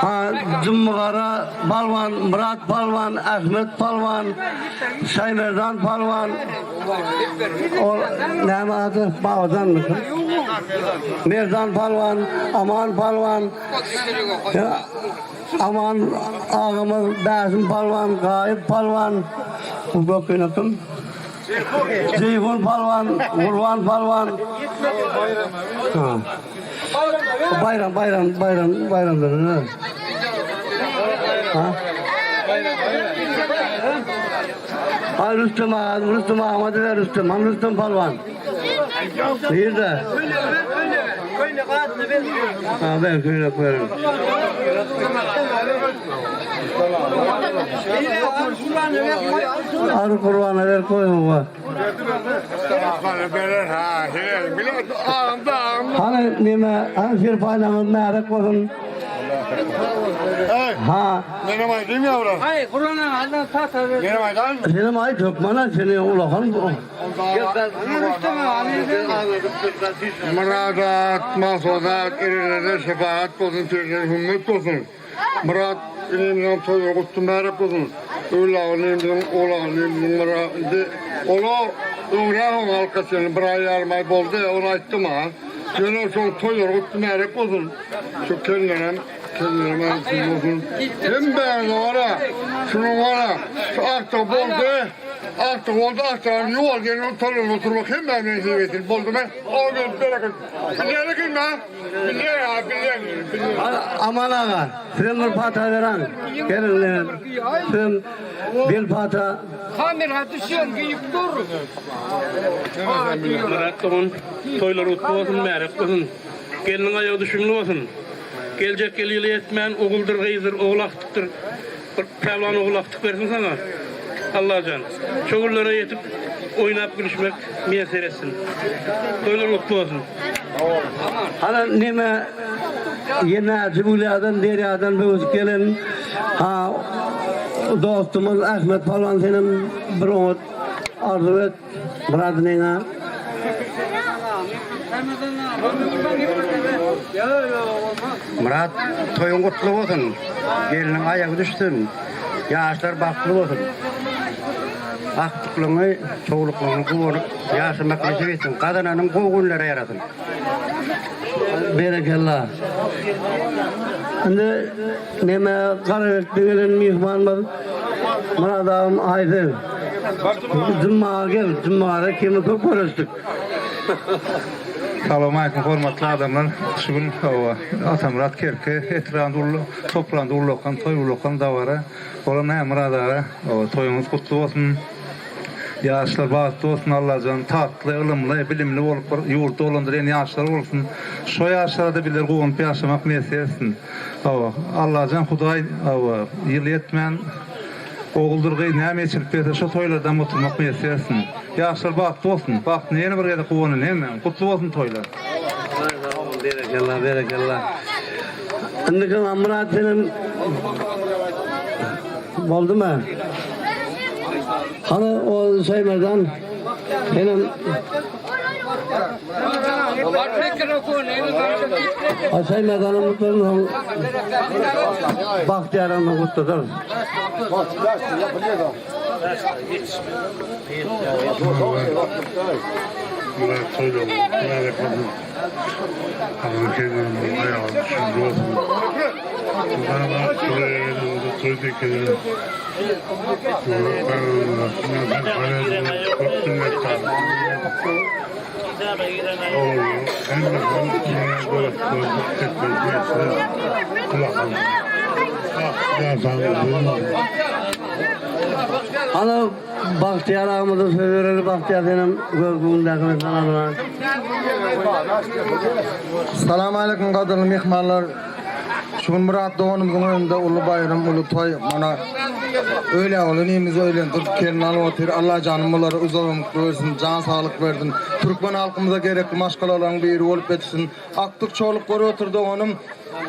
Ha Jummagara palwan, Myrat palwan, Ahmet palwan, Şaýmerdan palwan. Ol näme ady? Babajanmy? Merdan palwan, Aman palwan, Aman agamyz, Bäşim palwan, Gaýyp palwan, bu bökeni kim? Jeýhun palwan, Gurban palwan. Ha. Bayram, bayram, bayram, bayramdır. Ha? Ha Rüstem ağa, Rüstem ağa, ver Rüstem, han Rüstem palwan. Nirde? Ha ben köylek veririm. Arı kurbana ver koyun var. Berer ha, helal. Bilet ağımda ağımda. Hani nime, hani bir paylamız märek olsun. Hey, Ha, benim aydım yavrum. Hayır Kur'an'ın adına pata ver. Benim aydan mı? senin ay Türkmen'e seni ulakan bu. Muradat, mahsudat, irilerde şefaat olsun, tüyler hümmet olsun. Murat, inimden toyu kutlu märek olsun. Öyle inimden, ola inimden murat. Ola, öğren on halkasını bir ay yarım ay boldu ya, onu ayttım ha. Yöne son toyu kutlu märek olsun. Şu kendilerine, kendilerine olsun olsun. Hem ben var şunun var şu artık boldu. Artık oldu artık yol gelin torun oturmak hem ben mecburiyetim boldu ben. O gün bereket. Bilerek mi? Bilerek ha bilerek. Bilerek. Aman ağa, sen bir pata veren. Gelin lan. Sen bir pata. Kamera düşüyor giyip dur. Murat dogan toýlar utlu bolsun, märek bolsun. Geliniň aýagy düşümli bolsun. Geljek ýyl ýyly etmän oguldyr, gyzdyr, ogul akdykdyr. Bir pälwan ogul akdyk bersin sana. Allajan. Şo günlere ýetip oýnap gülüşmek miýesser etsin. Toýlar utlu bolsun. Hani nime yine Cibulyadan, Deryadan böwüsip gelen ha dostumuz Ahmet Palwan senin bir oňat arzuw et. Murat nena. Murat toýuň gutly bolsun. Geliniň aýagy düşsün. Ýaşlar bagtly bolsun. Akdyklygyňy, çowluklygyňy guwanyp ýaşamak nesip etsin. Gazananyň gowy günlere ýarasyn. Berekella. Indi neme Garabekde gelen myhmanymyz Murat agam aýdy. Jummaga gel, jummada kimi köp görüşdik. Salam aleyküm hormatly adamlar. Şu gün hawa Atamyrat Kerki etrabynda uly topragynda ullakan toý ullakan dabara. Olam näme Myrat aga, hawa toýuňyz gutly bolsun. Ýaşlar bagtly bolsun Allajan tatly, ylymly, bilimli bolup bir ýurdy dolandyrýan ýaşlar bolsun. Şo ýaşlara-da bizler guwanyp ýaşamak miýesser etsin. Hawa Allajan Hudaý hawa ýyl ýetmän Oguldyr gyz näme eçilip berse şo toýlardan oturmak miýesser etsin. Ýaşlar bagtly bolsun. Bagtyna ýene bir gezek guwanyn hemmäň. Gutly bolsun toýlar. Berekella, berekella. Indiki Myrat senem boldumy? Hany o Şaýmerdan senem Şaýmerdanyň gutlaryny Bagtyýaryň gutladyr. Murat toyu märek olsun. Allah'ın kendini ayağı düşürdü olsun. Bana toyu toy dikelim. Hany Bagtyýar agamyza söz bereli Bagtyýar senem görgüňdäkini sanalyň. Salam aleýkum gadyrly myhmanlar. Şu gün Myrat doganymyzyň öňünde uly baýram, uly toý. Mana öýle ogly inimizi öýlendirip gelin alyp otyr. Allajanym bulara uzak ömür bersin, jan saglyk bersin. Türkmen halkymyza gerekli maşgalalaryň biri bolup ýetişsin. Aktyk çoluk görüp otyr doganym.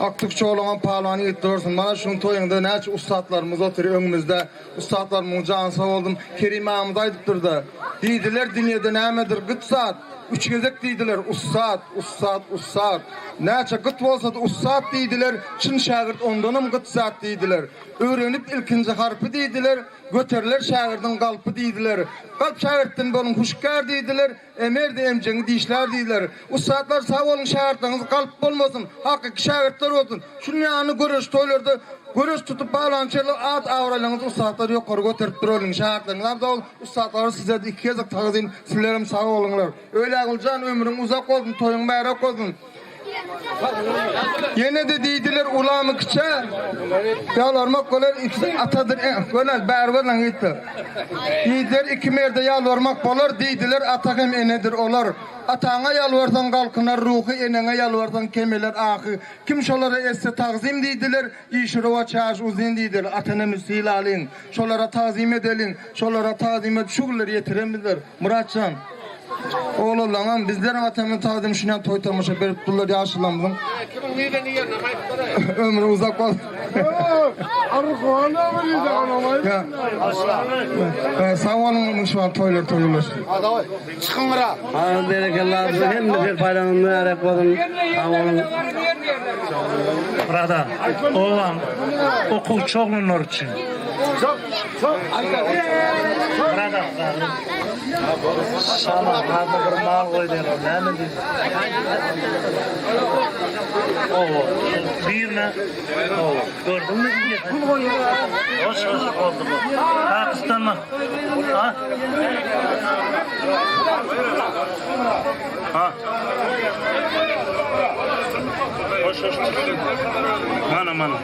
Aktyk çolugyňam palwan ýigit dursun. Mana şuň toýuňda näçe ussatlarymyz otyr öňümizde. Ussatlarymyň jany sag bolsun. Kerim agamyz aýdypdyrda. Diýdiler dünýede nämedir gyt zat. Üç gezek diýdiler ussat, ussat, ussat. Näçe gyt bolsada ussat diýdiler, çyn şägirt ondanam gyt zat diýdiler. Öwrenip ilkinji harpy diýdiler, göteriler şägirdiň galpy diýdiler. Galp şägirtden boluň huşkär diýdiler, Emerdi emjegiňi dişlär diýdiler. Ussatlar sag boluň şägirtleriňiz galp bolmasyn, hakyky şägirtler bolsun. Şunuň ýaly göreş toýlarda göreş tutup baglançylar at abraýlaryňyzy ussatlar ýokary göterip dureliň şägirtleriňiz hem sag bolsun ussatlara sizede iki gezek tagzym sizlerem sag boluňlar. Öýläguljan ömrüň uzak bolsun toýuň mübärek bolsun. Ýene-de diýdiler ulamy kiçä, Ýalbarmak bolar ikisi atadyr, göler, bäri görüň ýigitler. Diýdiler iki merde ýalbarmak bolar, diýdiler ata hem enedir olar. Ataňa ýalbarsaň galkynar ruhy, eneňe ýalbarsaň kemeler ahy. Kim şolara etse tagzym diýdiler, işi rowaç ýaşy uzyn diýdiler. Ata-enemizi sylalyň, şolara tagzym edeliň, şolara tagzym edip şu günleri ýetiren bizler. Myratjan. Oglanlaňam bizlerem atamyň tagzym şunýan toý tomaşa berip durlar ýaşulamyzyň ömri uzak bolsun. Sag boluň şu wagt toýlar toý ulaşdy. Çykyň gyra. Hany berekella hemme serpaýlaryňyz mübärek bolsun. Sag boluň. Brada, obaň okuwçy oglanlar üçin. Brada, Şama, hada bir mal goý diýen, näme diýdi? Owa, birine, owa, gördüňmi? Hoş, hoş oldu bu. Pakistan'dan. Ha? Ha? Hoş, hoş. Mana, mana.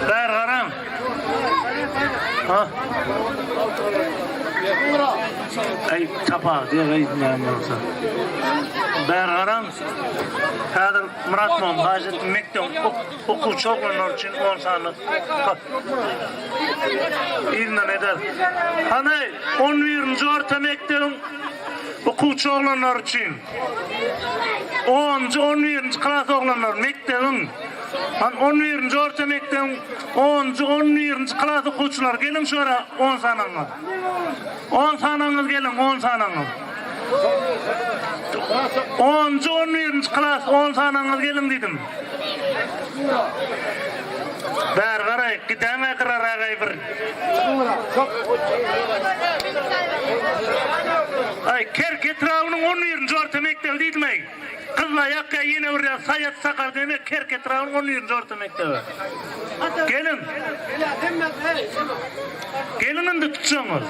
Bäri garaň. Ha? Aý, tapa, diýer, aý, näme bolsa. Bäri garaň. Häzir Myrat mom, haýyş mekdebiň okuwçy oglanlar üçin 10 sany. Yzyndan eder. Hany, 11-nji orta mekdebiň okuwçy oglanlar üçin. 10-njy, 11-nji klas oglanlar mekdebiň Han on birinji orta mekdebiň onunjy, on birinji klas okuwçylary geliň şu ýere on sanaňyz. On sanaňyz geliň, on sanaňyz. Onunjy, on birinji klas on sanaňyz geliň diýdim. Bäri garaý, gidäňä gyraragaý bir. Aý, Kerki etrabynyň on birinji orta mekdebi diýdim-eý. Gyzlaýak ýa ýene bir ýer Saýat Sakar diýmek Kerki etrabynyň on birinji orta mekdebi. Geliň. Geliň indi tutjaňyz.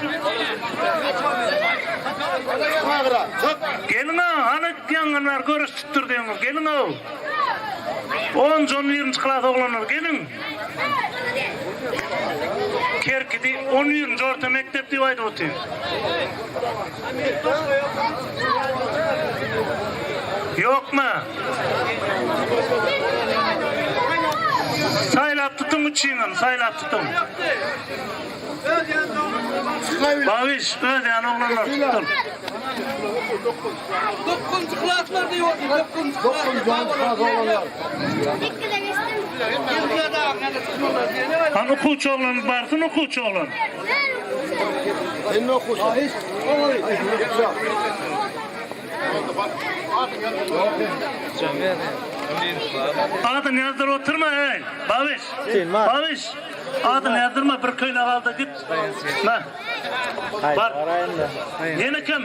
Geliň-a, hany ýangynlar göreş tutdur diýeňiz. Geliň-ow. Onunjy, on birinji klas oglanlar geliň. Kerkidi on birinji orta mekdep diýip aýdyp otyr. Ýokmy? Saýlap tutuň üçiňem, saýlap tutuň. Babiş, öz ýany oglanlar tutdum. Dokuzunjy klaslar diýip otyr, dokuzunjy klaslar oglanlar. Hany okuwçy oglan barsyn okuwçy oglan. Sen okuwçy. Adyny ýazdyryp oturma eý. Babiş. Babiş. Adyny ýazdyrma bir köýnek al-da git. Mä. Bar. Ýene kim?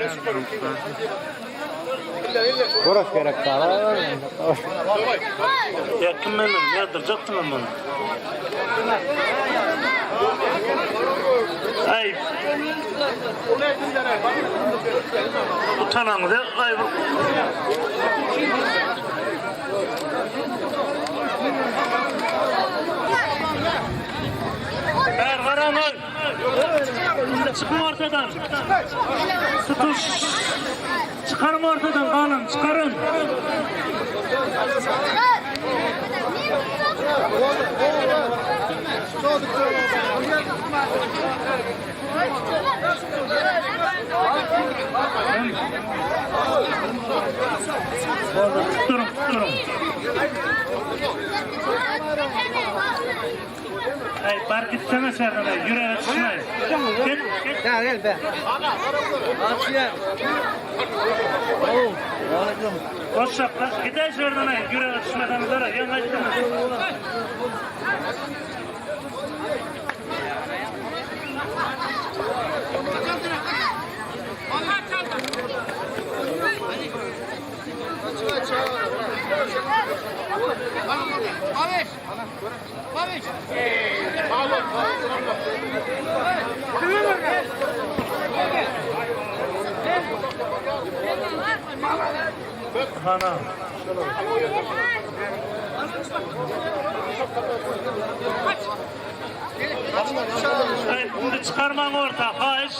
Göreş gerek dara. Ýa kim menden ýazdyrjakdym men muny. Aý. Utanaňyz aý bir. Bäri garaň aý. Çykyň ortadan. Tutuş. Çykaryň ortadan galyň, çykaryň. Tutduryň, tutduryň. Aý, bar gitsene şäherden, aý, ýürege düşme. Git. Gel gel be. Goşaklar, gidäý şäherden, aý, ýürege düşmeseňizler, ýaňy aýtdym. Hana. Indi çykarmaň orta, haýyş.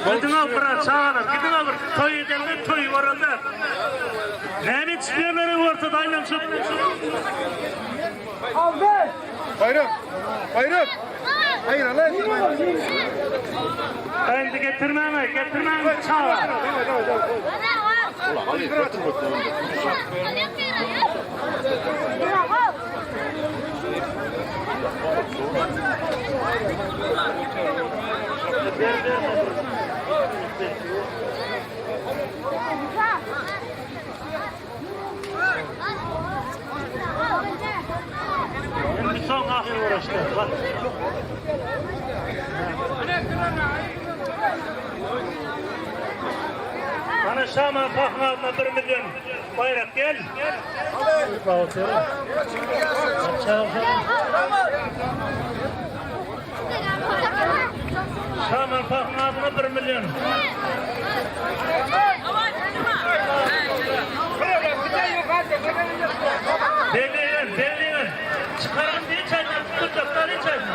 Gidiň al bir çagalar, gidiň al bir toý edende toý baranda. Näme çykarlar ortada aýlanyşyp? Bayrak. Bayrak. Hayır lan. Endi getirmäň, getirmäň çaga. Indi soň ahyr uğraşdy. Bak. Ana Şaman Pahyň adyna 1 milyon bayrak gel. Şaman Pahyň adyna 1 milyon. Belleyin, belleyin. Çıkarın diye çaydan tutacaklar hiç çaydan.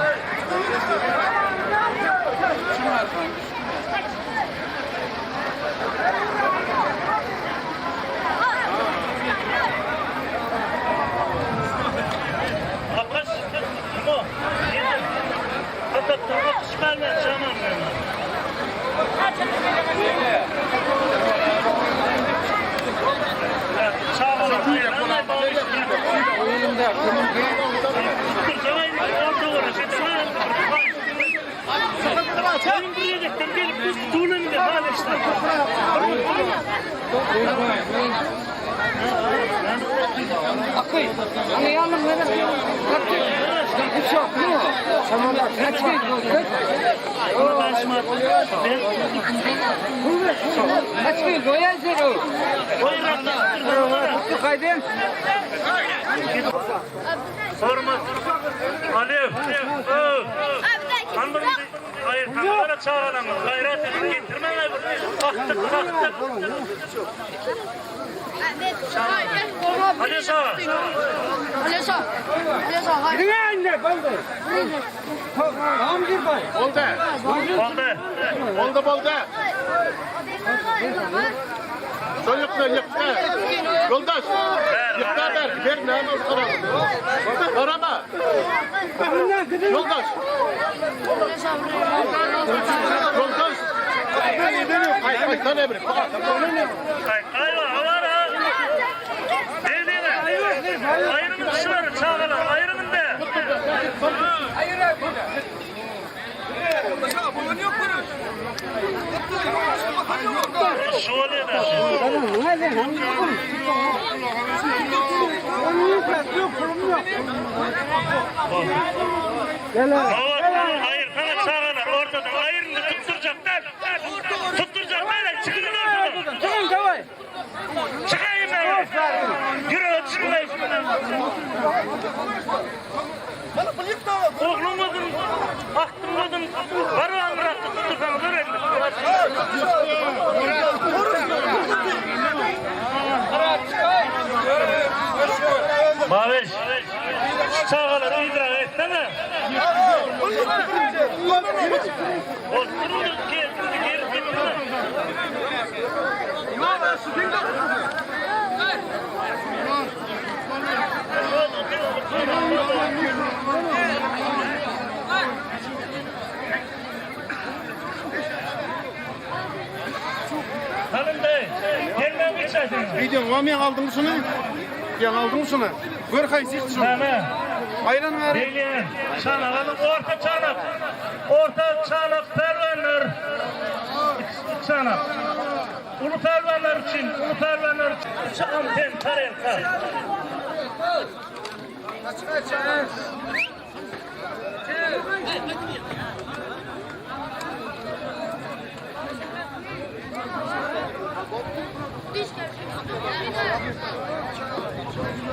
Akış, bu, yine. Hatta tırnak çıkarlar, şaman benim. Sorma. Alev. Öv. Hayır, taklara çağıranım. Gayret edin, getirme. Baktık, baktık. Ali sağ. Oldu. Oldu boldu. Şol yıktı yıktı. Yoldaş. Yıktı ver. Ver ne olsun. Arama. Yoldaş. Yoldaş. Ay ay sen emri. Ayva, avara. Devlere. Ayrımın dışarı çağılar. Ayrımın de. Şöyle de. Hayır, sana çağırlar ortadan ayrımını tutturacaklar. Tutturacaklar, çıkın ortadan. Çıkın davay. Çıkayım ben. Yürü, çıkın. Oğlum oldun, aktım oldun, var o anrattı tuttursanız öğrendim. Maviş, şu çağalar idrak etsene. Videoňa men aldyň şuny. Ýa aldyň şuny. Gör haýsy şuny. Näme? Aýran bäri. Gelýän. Çanagyň orta çanak. Orta çanak pälwanlar. İkisi çanak. Uly pälwanlar üçin, uly pälwanlar üçin. Üç anten tarelka.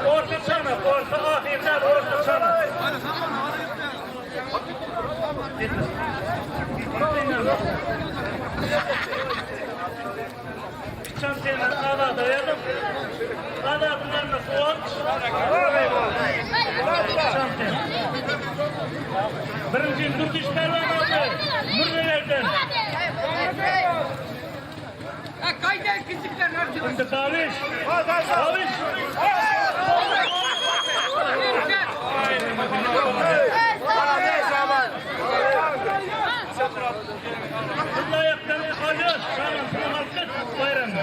Orta çanak, orta ahirler, orta çanak. Çantayla Azada verdim. Azad'ın yanına Kıvanç. Çantayla. Birinci Turkish Pervan aldı. Mürrelerden. Şimdi Kaviş. Kaviş. Kızla ayaktan alıyor. Şaman, şunu halkı bayramı.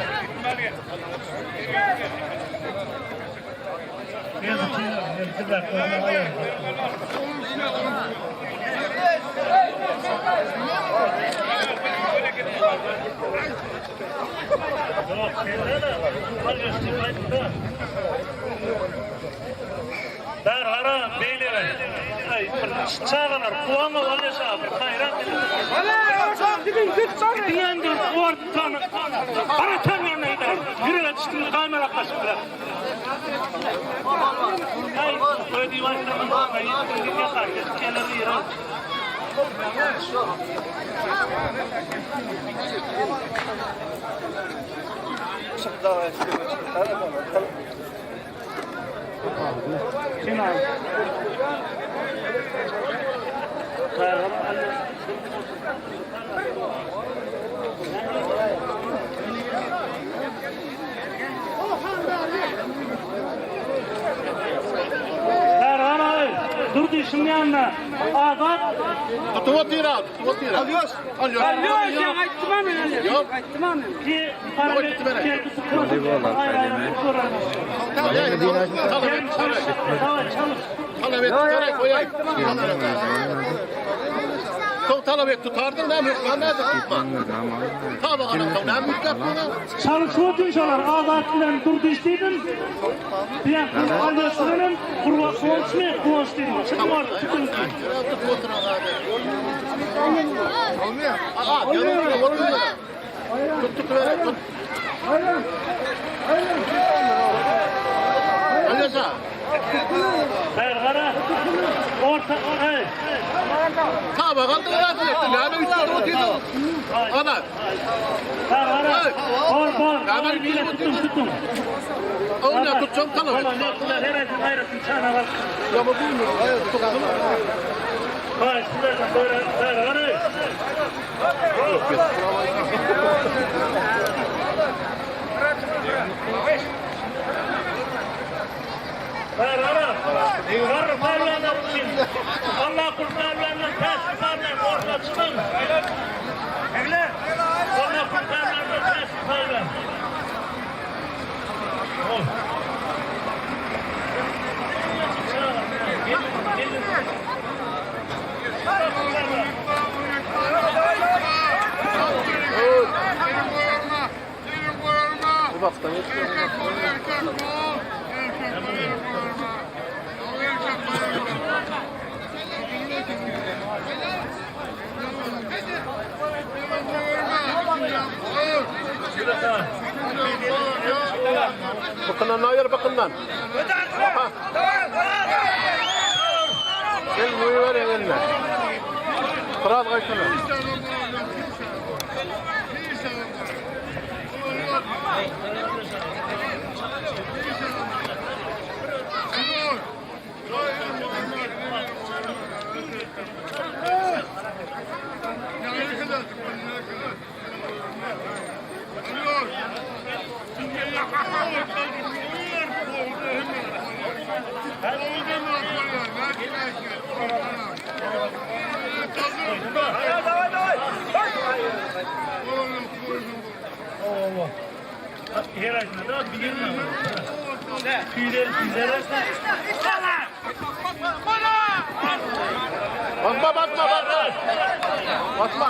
Dar ara beýlere. Ay, bir çagalar kuwama bolýa bir haýrat. Diýendir ortan. Ara tanýan Yürü çıktım kaymara kaçıp. Ay, öyle diwan Erhan abi, dur dişinin yanına. Azat. Tutup otur al, tutup otur. Alıyoruz. Alıyoruz. Ki para Talep et, talep koyayım. Çok talep et tutardın da mükemmel nerede tutma. Ta bakalım, ne mükemmel Çalışma dünşalar Azat bilen dur dişliydin. Diyen alıyorsunun kurva kıvanç mı kıvanç dedim. Çıkın var çıkın. Olmuyor. Aa, yanılıyor, olmuyor. Tuttuk ver, tut. Alıyorsa. Hayır kara. Orta hayır. Ta bakalım da yardım etti. Yani üç tane oturdu. Ana. Hayır kara. Bor bor. Hemen Bile tutun tutun. Onu tutacağım talep et. Tamam yaptılar her ayın ayrısın çana bak. Ya bu bilmiyorum. Tuttum. Hayır sizlerden böyle hayır kara. Hayır kara. Karı parlanlar için. Allah kurtarlarına ters parlan orta çıkın. Allah kurtarlarına ters parlan. Ol. Gelin, gelin. Bakından hayır bakından. Gel boyu ver ya eline. Kral kaçsana. Her aýsynda da bir Tüýleri tüýleri. Batma batma batma. Batma.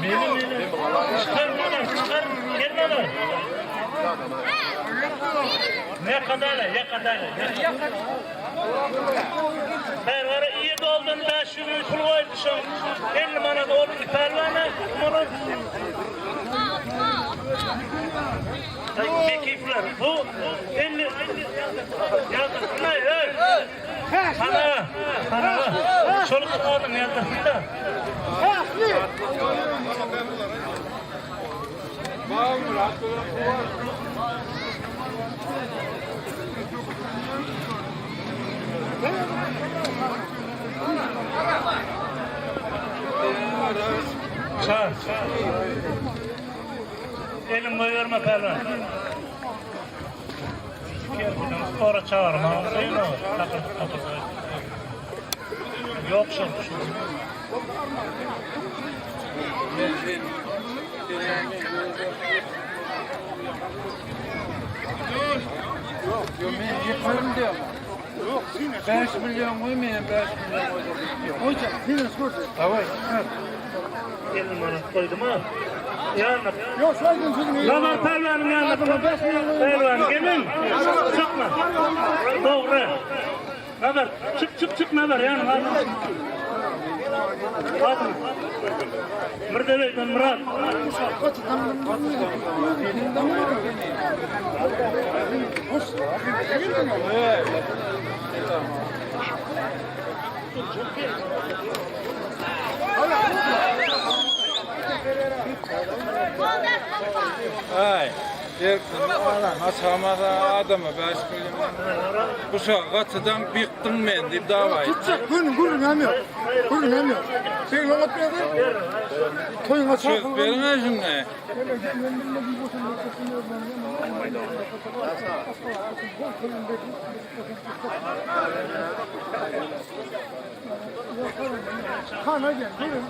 Meni meni. Çykar meni, çykar. Gelme lan. Ne kadar ne kadar. Pervara iyi doldun 500 bin pul koydu şu. 50 manat oldu pervane. Manat. Bekifler bu 50 yazdırsın hey. Sana sana. Şol kızlarını yazdırsın da. Çağır. Elim koyuyorum pervan. Sonra çağırma. Değil mi? Takır takır. Yok şu. Yok men yıkarım diyorum. 5 milyon koymayın 5 milyon koydum. Hoca, biraz koy. Tamam. Elim bana koydum ha. Yanına. Yok saydın sözünü. Nazar pervanın yanına. Pervan gelin. Çıkma. Doğru. Nazar çık çık çık Nazar yanına. Bakın. Mırdebek ben Murat. Ay. Açamada adamı 5 milyon. Bu şakatıdan bıktım men deyip dava etti. Tutacak gün gurur hem yok. Gurur hem yok. Sen yol atmayadın. Toyuna Söz çarpılır. verin şimdi. Kana gel. Durun.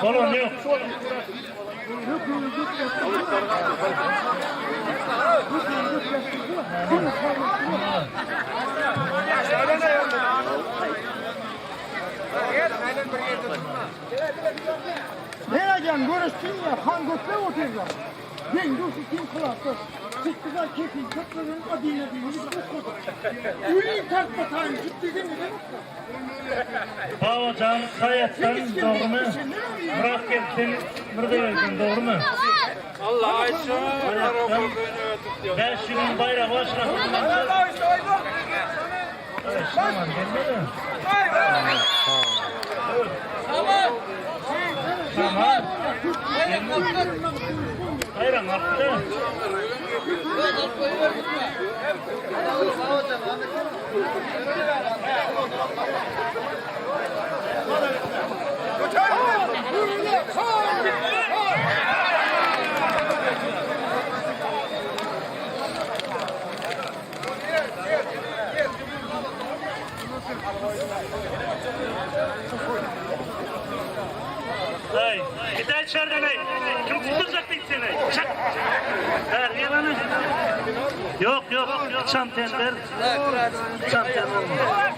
Kolon yok. Nereden görüştün ya? Han götle oturdular. Ben dostu kim kılattı? Çıktılar kefil, köprünün adıyla bir yürüdü. Ürün tartma tanrı, gitti değil mi? Baba canı sayattan doğru mu? Murat gel seni Mırdebek'ten doğru mu? Allah aşkına para koyunu öldük diyor. Ben şunun bayrağı başına. Tamam gelmedi. Tamam. Hayran attı. Hey, gider içeriden hey. Kim tutacak deyip seni? Çık. Ver yalanı. Yok yok, çam tender. Çam tender olmaz.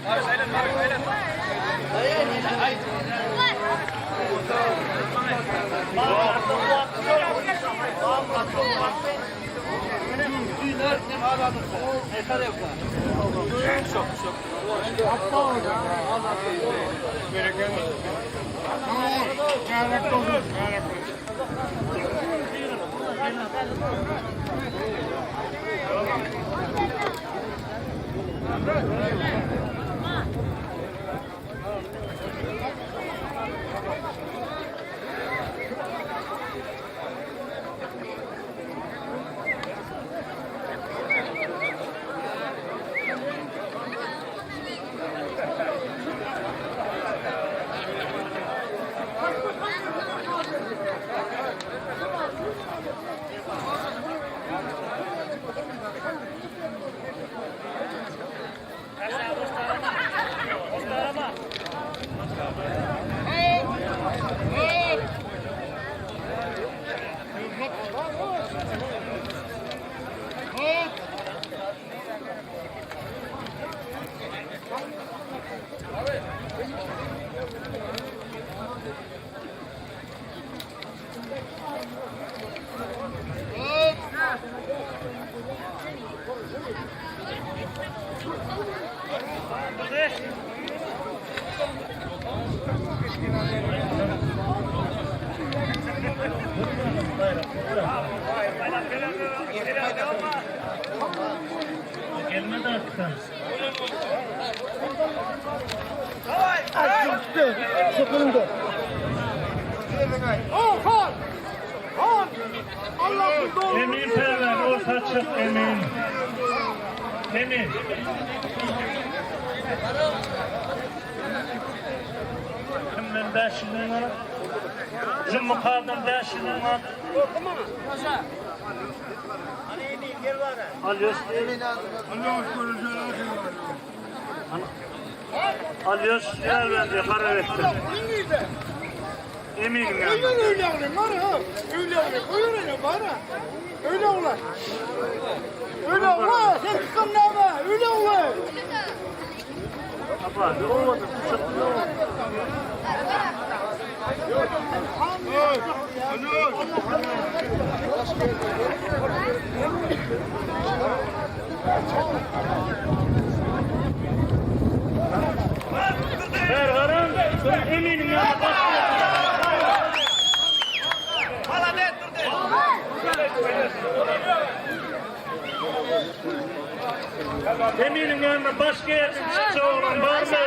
Gelmedi artık. Emin Perver, orta çık Emin. Emin. Kimden 500 lira? Cumhurbaşkanı'ndan 500 lira. Alıyoruz. Alıyoruz. Yer verdi, karar etti. Eminim yani. Öyle öyle var ha. Öyle öyle. Öyle var ha. Öyle ola. Öyle ola. Sen tutan ne var? Öyle ola. Apa, olmadı. Çok Ferharan, eminim ya. Eminin yanına başka yerden çıkça olan var mı?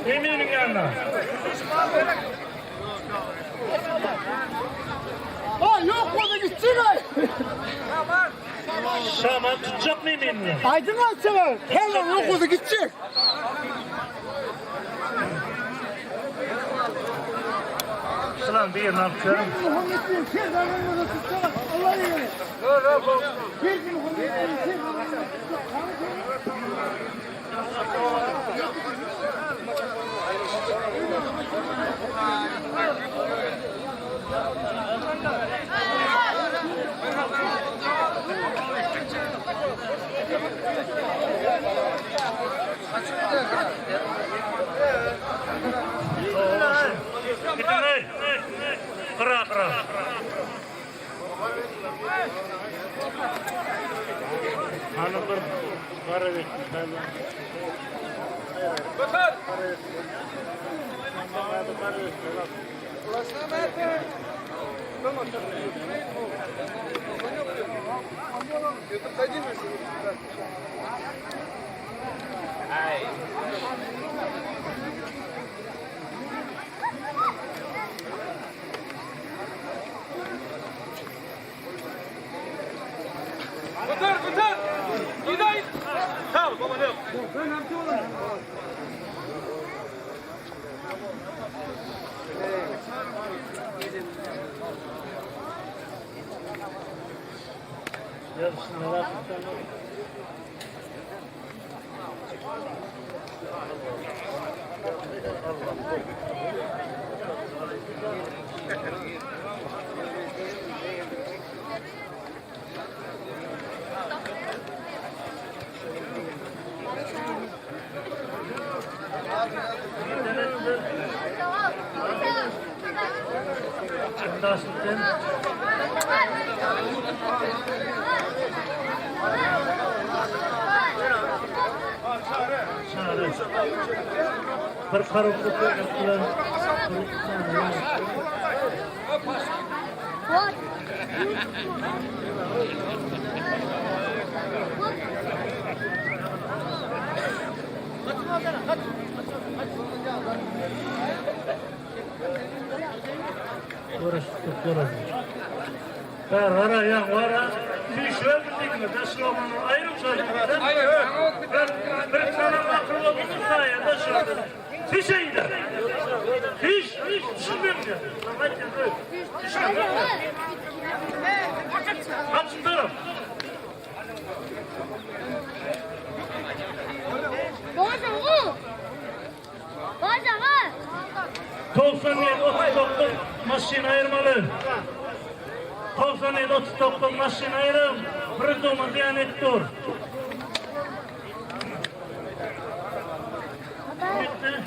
Eminin yanına. Ha yok o da gitsin ay. Şaman tutacak mı eminini? Aydın alsalar. Her yok o da gidecek. Sılan bir yerini alıp görün. Muhammed'in Serdar'ın da tutsana. Allah yerini. Bir Muhammed'in Serdar'ın da tutsana. Gidin ey. Kıra kıra. Hanım bir para bekliyor. Götür. Götür götür. Gidin. Tamam baba ne yok. Yarısını var. Çındaşlıktan. Çağrı. Bir karıklık yaptılar. Görüştük, görüştük. Var ya var. Fişler mi Deşlomanı ayrım söylüyorum. Bir, bir tane akıllı bu sayede şöyle. Fişe gider. Fiş, fiş, düşünmüyorum ya. Kaçın taraf. 97 39 maşin ayırmalı. 97 39 maşin ayırım. Bir ziyan ettir. Bitti.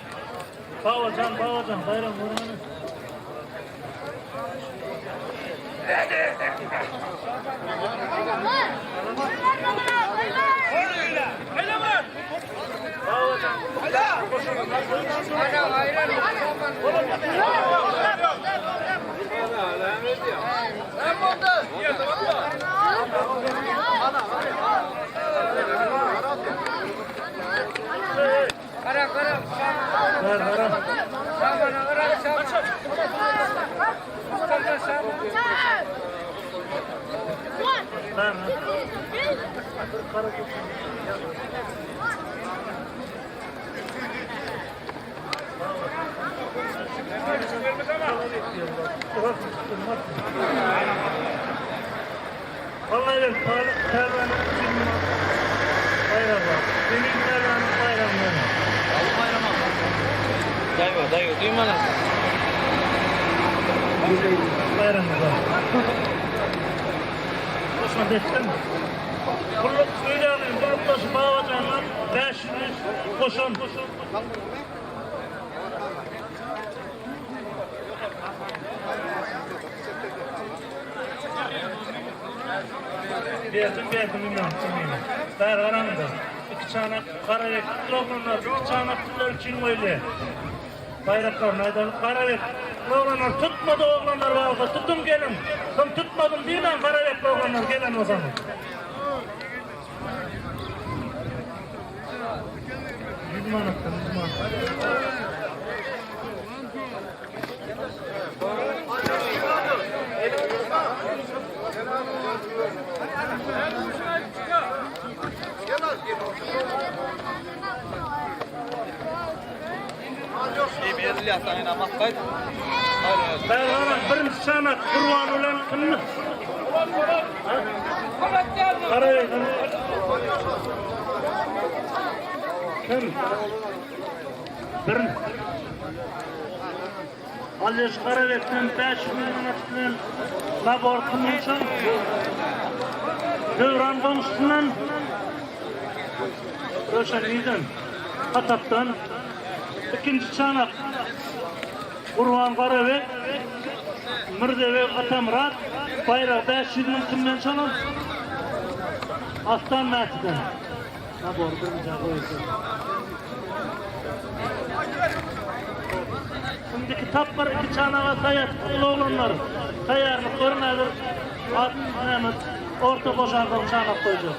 Babacan, babacan, bayram vurmanı. Vallahi ben pervane bayram var. Benim pervane bayram var. Dayı dayı duyma lan. Bayram var. Osman defter mi? Kulluk öyle kulluktaşı babacanlar 500 koşun. Berdim berdim bilmem kimini. Bäri garaňda. Iki çanak gara oglanlar, iki çanak pullar üçin goýulýar. Baýraklaryny aýdalyk Garabek oglanlar tutmady oglanlar barka tutuň geliň. Soň tutmadym diýmäň Garabekli oglanlar gelen bolsaňyz. 100 manatdan 100 manat. Bäri birinji çanak Gurban bilen kimmi? Garabek. Kim? Bir Alýaş Garabekden 500 manat bilen Nabor kimmişin? Döwran goňşusyndan Röşen Ýüzün Hatapdan ikinji çanak Gurban Garabek Mürzebeg Atamyrat baýragy 500 müň kimden çalan? Aslan Mätiden. Nabor birinji goýuldy. Indiki tapgyr iki çanaga saýat uly oglanlar taýýarlyk görüň häzir at näme orta goşandan çanak goýjak.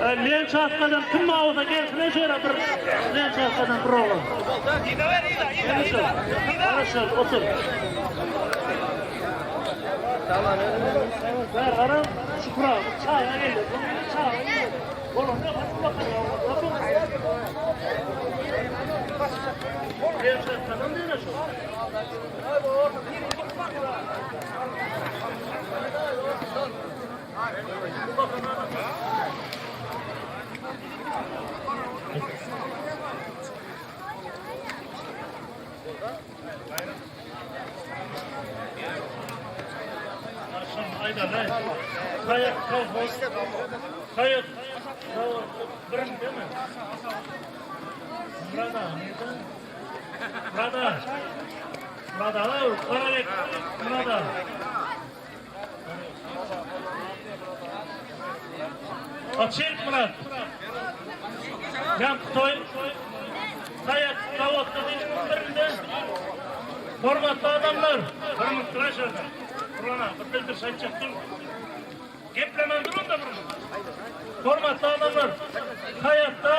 Len çatkadan kim bolsa gelsin şöyle bir len çatkadan bir oglan. Gel otur. Ver gara Şükür abi çaga geldi. Çaga geldi. Oğlum ne Len çatkadan değil şu. Aýdan, Saýat kolhoz. Saýat birinji mi? Murada, Murada. Murada, Karabek, Murada. Açyk Murat. Ýaňky toý Saýat zawodda birinde hormatly adamlar, bir minut duraý şurada. Gurban aga, bir bildiriş aýtjak dur. Geplemän durun da bir minut. Hormatly adamlar, Saýatda,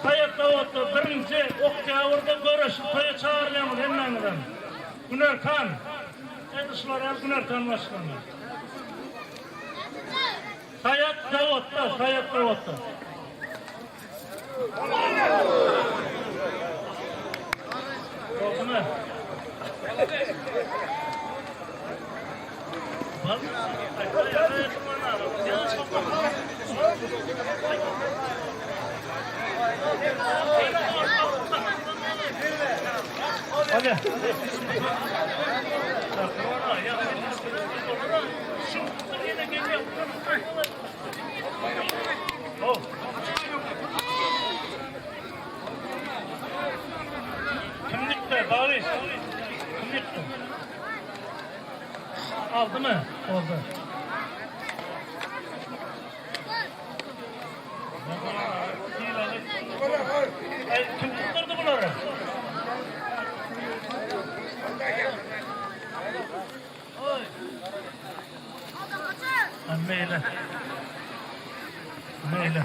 Saýat zawodda birinji oktýabrda göreşli toýa çagyrylýaňyz hemmäňizem. Günertan. Edil şular ýaly günertan başlanýar. Saýat zawodda, Saýat zawodda. Boldumy? Hadi. Kim ýykdy? Bagyş. Kim ýykdy? Aldymy? Boldy. Kim tutdurdy bulary? Meýle. Meýle.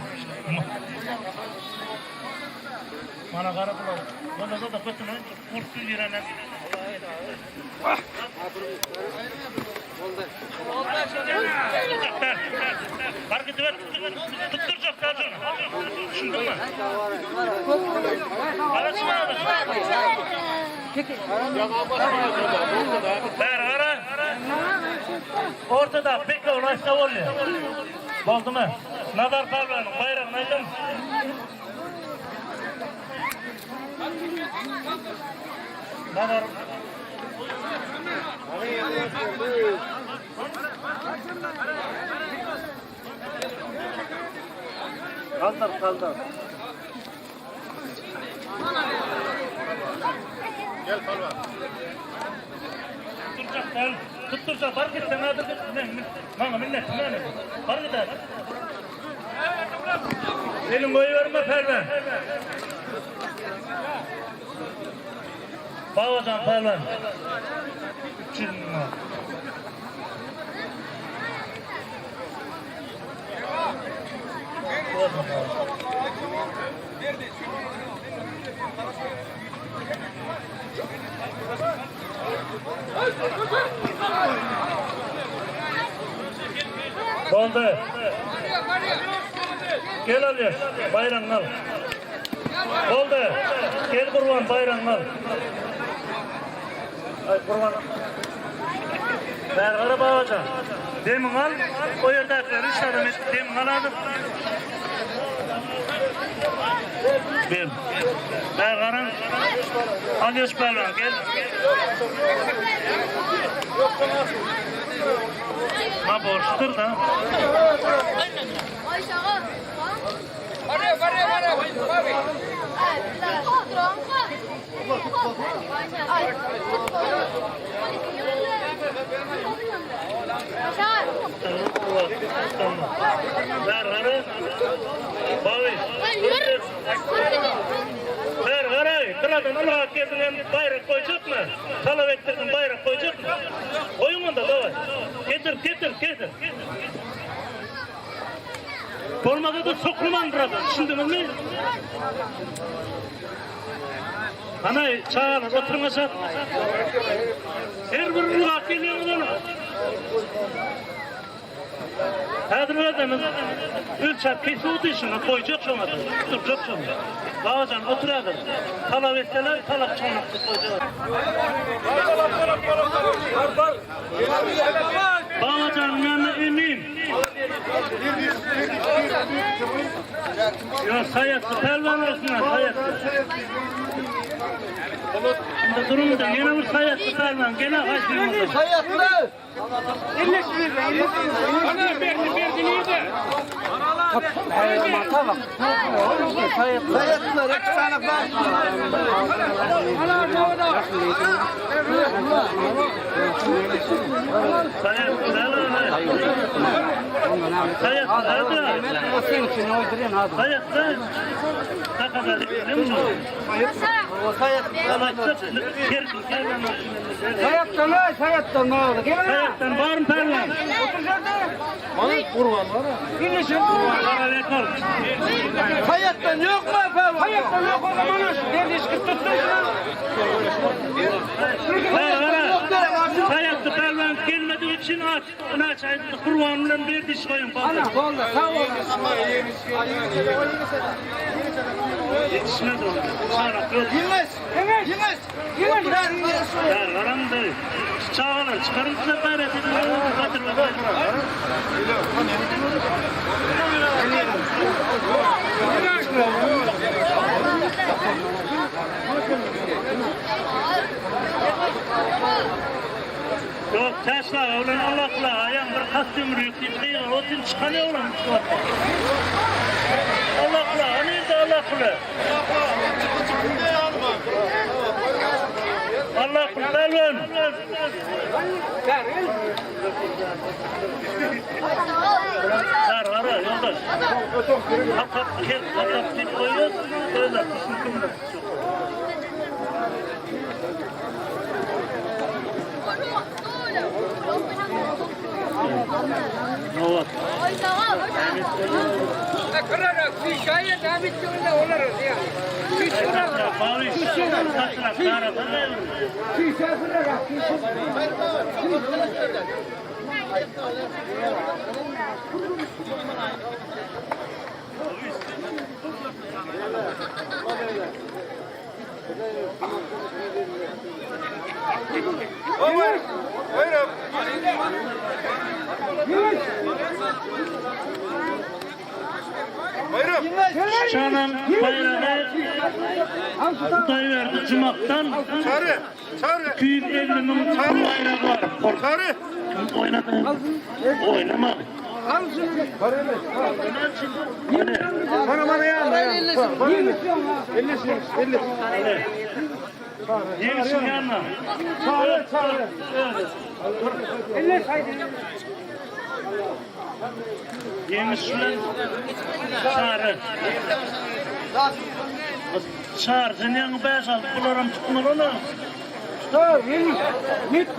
Mana gara bular. Bolmasa da kötüne kurtsun girene. Bar gidiver. Tutturacak da şunu. Düşündün mü? Arasına Ber ara. Ortada bekle ulaşsa oluyor. Boldu mu? Nazar Palwan'ın bayrağını aydın. Nazar Kaldır kaldır. Gel Palwan. Tutturacak lan. Tutturacak. Bar git sen hadi. Bana millet ne? Bar git hadi. Elin koyuverme Perven. Babacan Perven. 300 lira. Boldy. Gel Alýaş, baýragyňy al. Boldy. Gel Gurban, baýragyňy al. Aý Gurban. Bäri gara babajan. Demiňi al. O ýerdäkileri hiç adam et, demiňi al azyk. Gel. Bäri garaň. Alýaş pälwan gel. Ha borçdur da. Ber gara. Babiş. Ber gara. Gyradan ylgap geldiň hem baýrak goýjakmy? Talap etdirdiň baýrak goýjakmy? Goýuň onda daway. Getir, getir, getir. Bolmasa da sokulman gyradan. Düşündiňizmi? Ana çagalar oturyň aşak. Her bir ylgap gelýäňiz onuň. Häzir özümiz ölçäp kesip otyşyňa goýjak şoňa da, tutjak şony. Babajan otur häzir. Talap etseler talap çonakda goýjak. Babajan näme emin? Ýa saýatly pälwan bolsun ha, saýatly. Indi duruň-da, ýene bir saýatly pälwan gel-a, haýsy Saýatly! Saýatlar, iki sany bar. Saýatdan, saýatdan ne oldu? Gel Saýatdan barmy pälwan? Otur şurada. Bana kurban var. Saýatdan yok mu efendim? Saýatdan yok o zaman. Nerede iş tutsun Saýatly pälwan gelmedigi üçin aç, aç aýdyldy. Kurban bilen bir diş goýuň. Ana boldy sag bol. Ýetişmez ol. Çanak ýok. Yunus. Yunus. Yunus. Ýa garamdy. Çagalar çykaryň size gaýrat ediň. Batyrma. Ýok, Täşli aga bilen Allahguly aga ýaňy bir kostýum ürýük diýip gygyryp otyryn, çykan ýok olam şu wagtda. Allahguly aga nirde Allahguly? Allahguly pälwan. Gar gara ýoldaş. Hak hak kel hak hak diýip goýýas, özler düşünip Nobat. Şanam baýragy Hudaýberdi Jumakdan 250 müň baýragy bar. Oýnama. Oýnama. Ýeňşiň ýanyna. Çary, çary. Ýeňiş bilen Çary. Çary sen ýaňy bäş alyp bularam tutmaly ola. Tutar, ýeňiş. Git.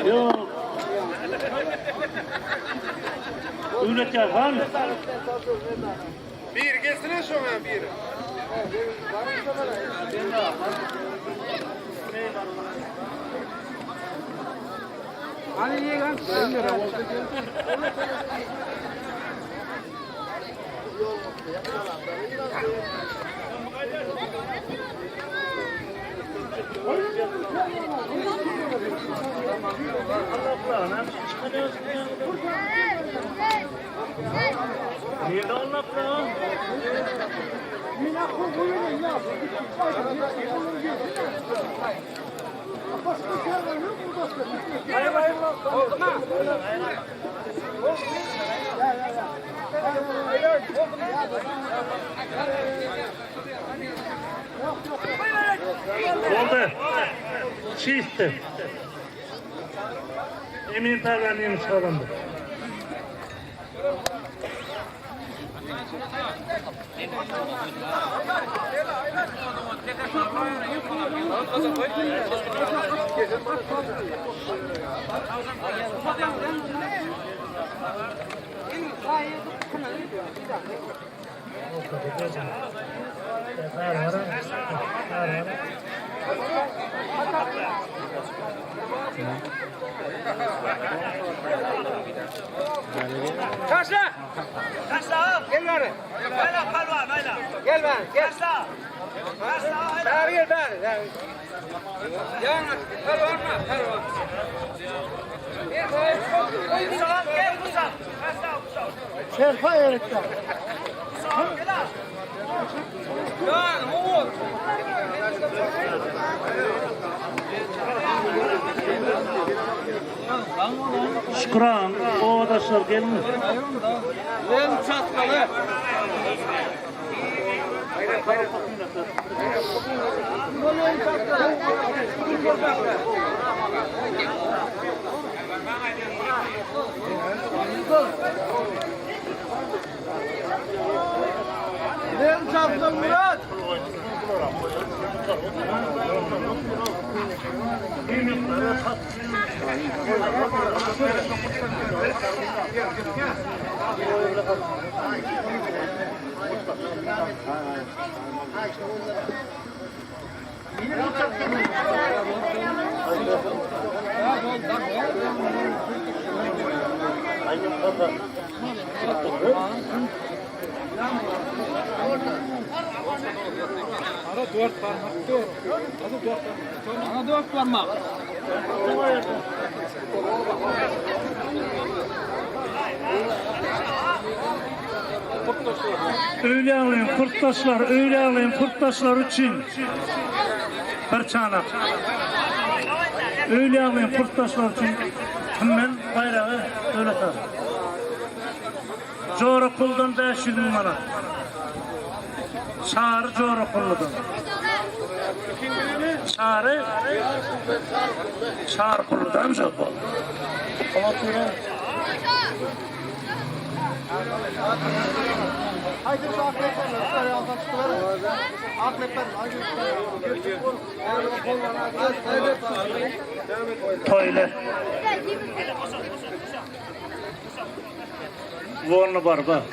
Ýok. Döwlet ýazan. Biri gelsene şoňa biri. Nirde Allah lan? Boldy. Çişdi. Emin pälwan ýeňiş gazandy. Taşla! Taşla! Gel bari. Gel bari, gel. Bari gel bari. Yan, palvan mı? Palvan. Yan, Umut. Şükran, obadaşlar geliň. Ben çatmalı. Ben çattım Murat. Ana dört parmak. Öýle aglaýyn kurtdaşlar, öýle aglaýyn kurtdaşlar üçin bir çanak. Öýle aglaýyn kurtdaşlar üçin kimden baýragy Döwlet aga. Jorakuldan 500 müň manat. Çary Jorakulludan. Çary Çarkulludan çok bol. Toýly. Wolna barba.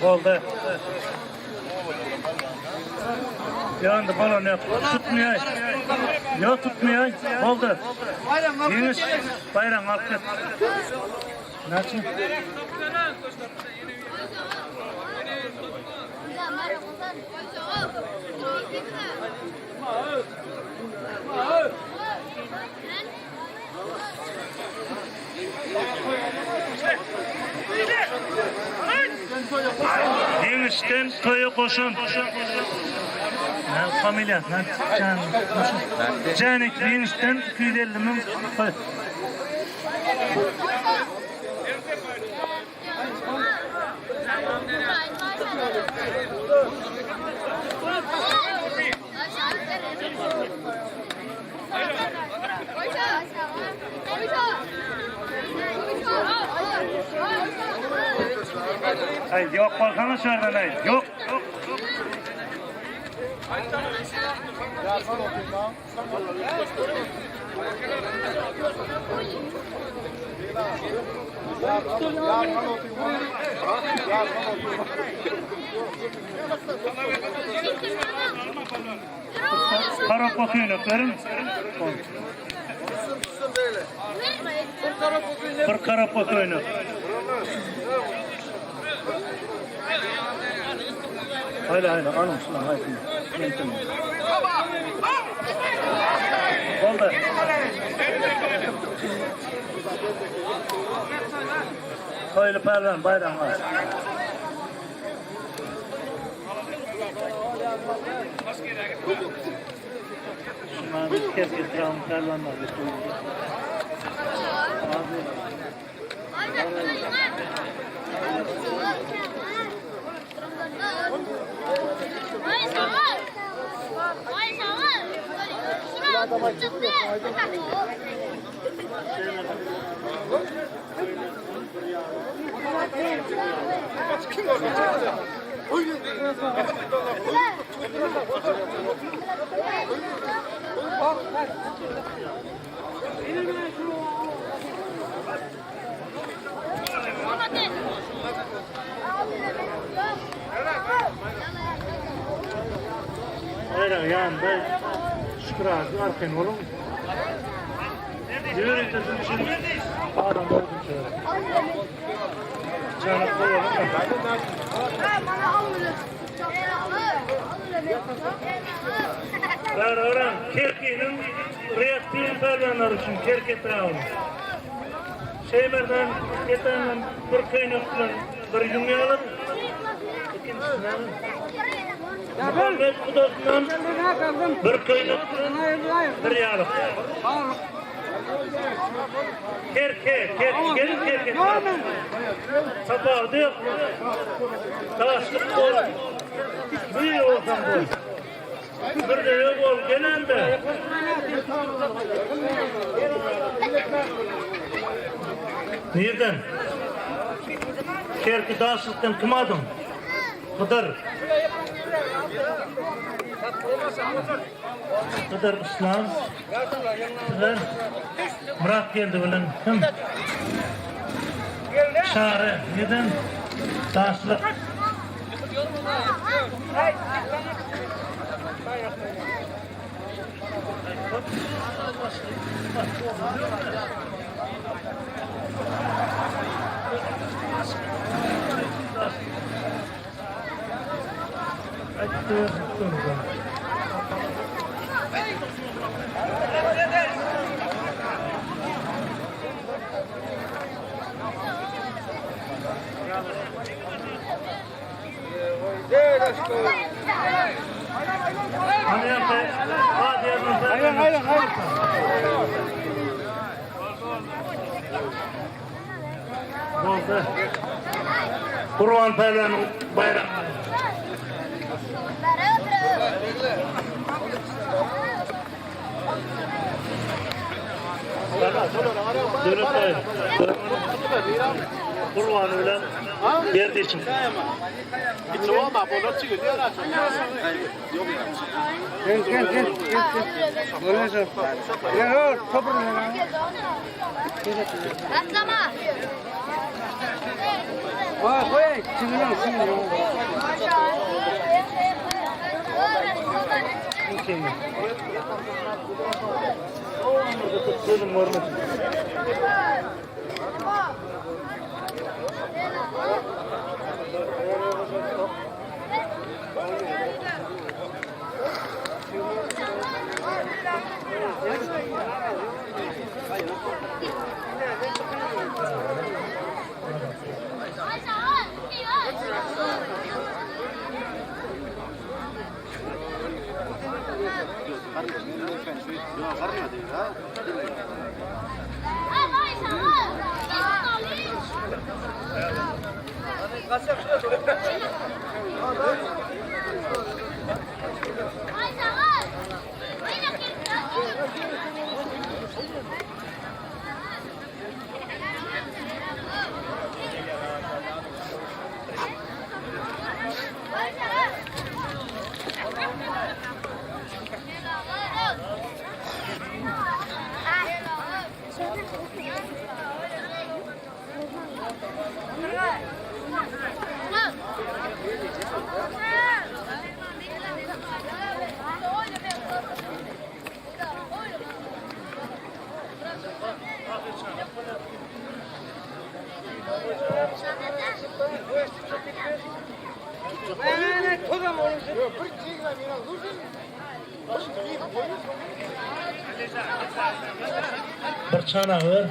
Boldy. Ýandy bolan ýok. Tutmaýar. Ýok tutmaýar. Boldy. Ýeňiş baýragyny alyp git. Näçe? Ýeňişden toýa goşant. Näme familiýasy? Janik Ýeňişden 250 müň toý. Aý, ýok bolsaňa şu ýerden aý. Ýok. Karapa köýnek beriň. Bir karapa köýnek. Hayla hayla alın şunu haydi. Oldu. Toýly pälwan baýram var. Şunlar kes getiren pälwanlar. Baýrak ýanynda şükür abi arkaýyn boluň. Ýörite üçin adam bolsun şöyle. Çanak goýalım. Barabaram Kerkiniň reaktiw pälwanlary üçin Kerki etrabynyň. Şeýmerden etrabyndan bir köýnek bilen bir ýüň ýalyk. Ikinjisi näme? Muhammet gudasyndan bir köýnek bilen bir ýalyk. Kerki, Kerki, gelin Kerki etraby. Tapawudy ýok. Daşlyk bol. Bir bolsaň bol. Bir de bol gelende. Nirden? Kerki daşlykdan kim adyň? Hydyr. Hydyr Islam. Sizler Myrat geldi bilen kim? Çary neden? Daşlyk. Boldy. Gurban pälwanyň baýragyny. Döwlet daýy. Gurbany bilen berdi için. Gel gel gel. Gel gel. Atlama. Koy koy. Gözüm görmesin. Bir çanak ver.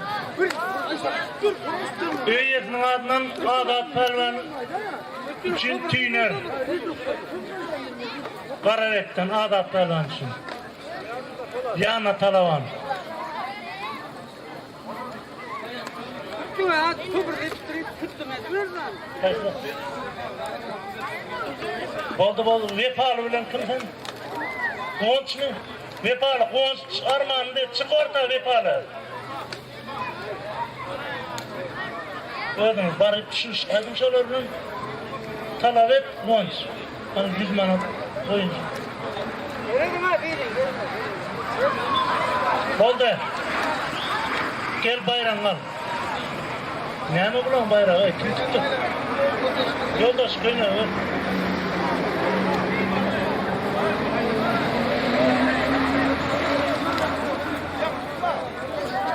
Öý eýesiniň adyndan Azat pälwan üçin tüýner. Garabekden Azat pälwan üçin. Ýana talaban. Boldy boldy. Wepaly bilen kim sen? Guwançmy? Wepaly Guwanç armany diýip çyk orta Wepaly. Özüňiz baryp düşünişip gaýdyň şolar bilen. Talap et Guwanç. Hany 100 manat goýun. Boldy. Gel baýragyňy al. Näme bulaň baýragy? Kim tutdy? Ýoldaş köýnegi ber.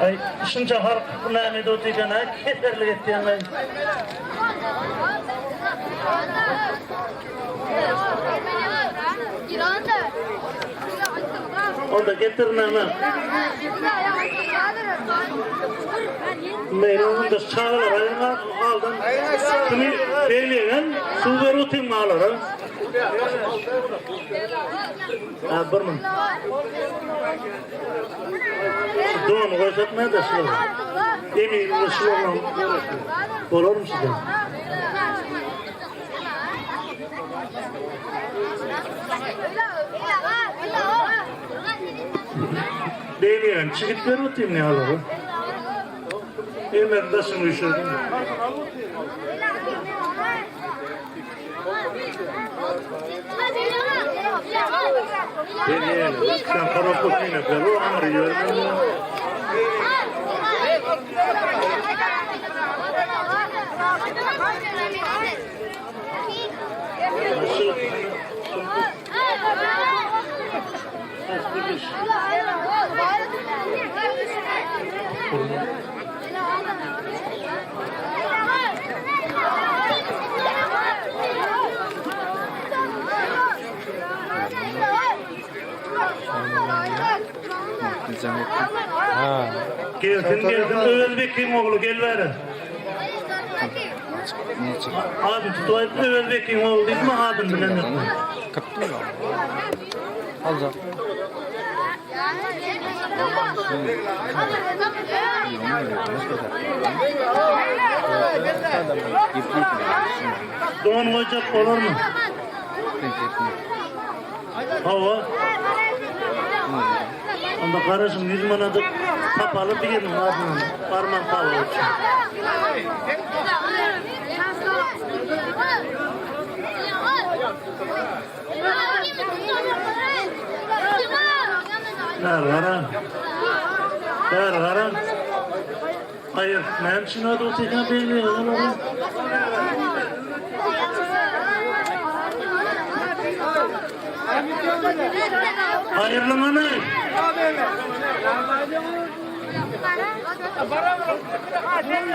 Aý, şunça halk bu näme edip otyrkan-a, keserlik etýäň-aý. Onda getir näme? Meýdanynda çagalar aýyňa aldan kimi beýlegen suw berip otyryn alara. Ha bir min. Donu goýsak näde şular? Emin şularla bolarmy size? Beýlegen çigit berip otyryn ne alara. Emin daşyny üşürdüm. Sen korobka köýnekler bu aňry ýörme. Gelsin gelsin Öwezbekiň ogly gel bäri. Adyny tutup aýyp Öwez Bekiň ogly diýdimi adyny bilen ýokmy? Don goýjak bolarmy? Hawa. Onda garaşyň 100 manady tapaly biriniň adyndan barman saglygy üçin. Bäri gara. Bäri gara. Aýyr, näme üçin ady otyrka belli olary? Aýyrlyň hany.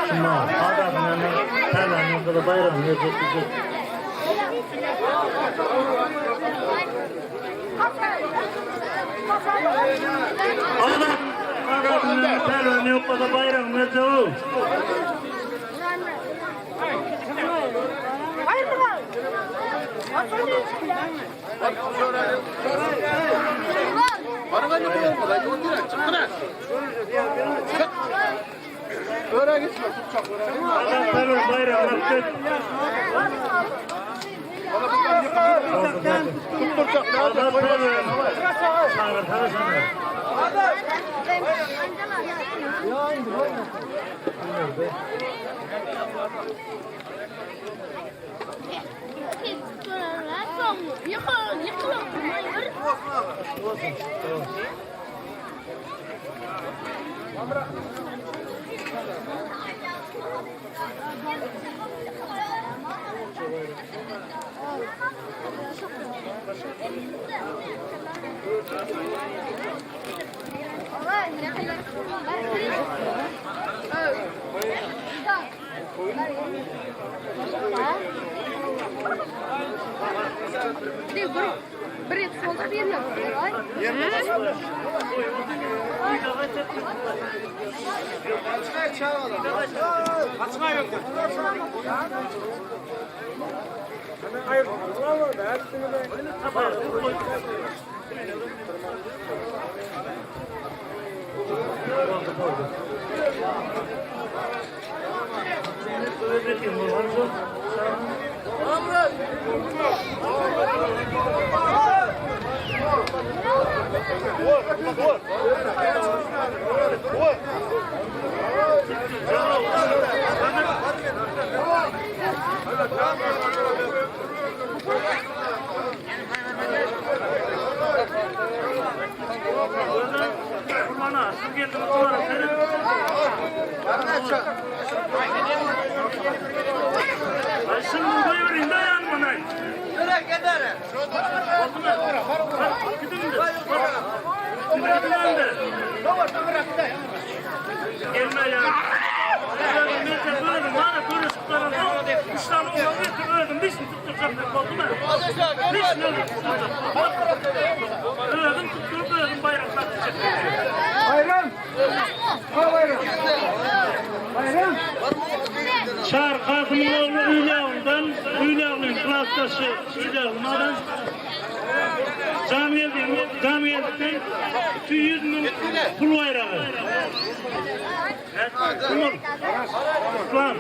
Şuna, adatyň ýanyna pälwanyň gyzy baýragyny berjek diýjek. Azat! Azat ýöne pälwan ýok bolsa baýragyny berjeg-ow. Azat pälwan baýragyny alyp gel. Azat pälwan. Çagyrsana şony. Çar Kasymyň ogly Üýläguldan, Üýlägulyň klasdaşy Üýlägul madan Jangeldiň, Jangeldiden 200 müň pul baýragy. Kim ol? Islam.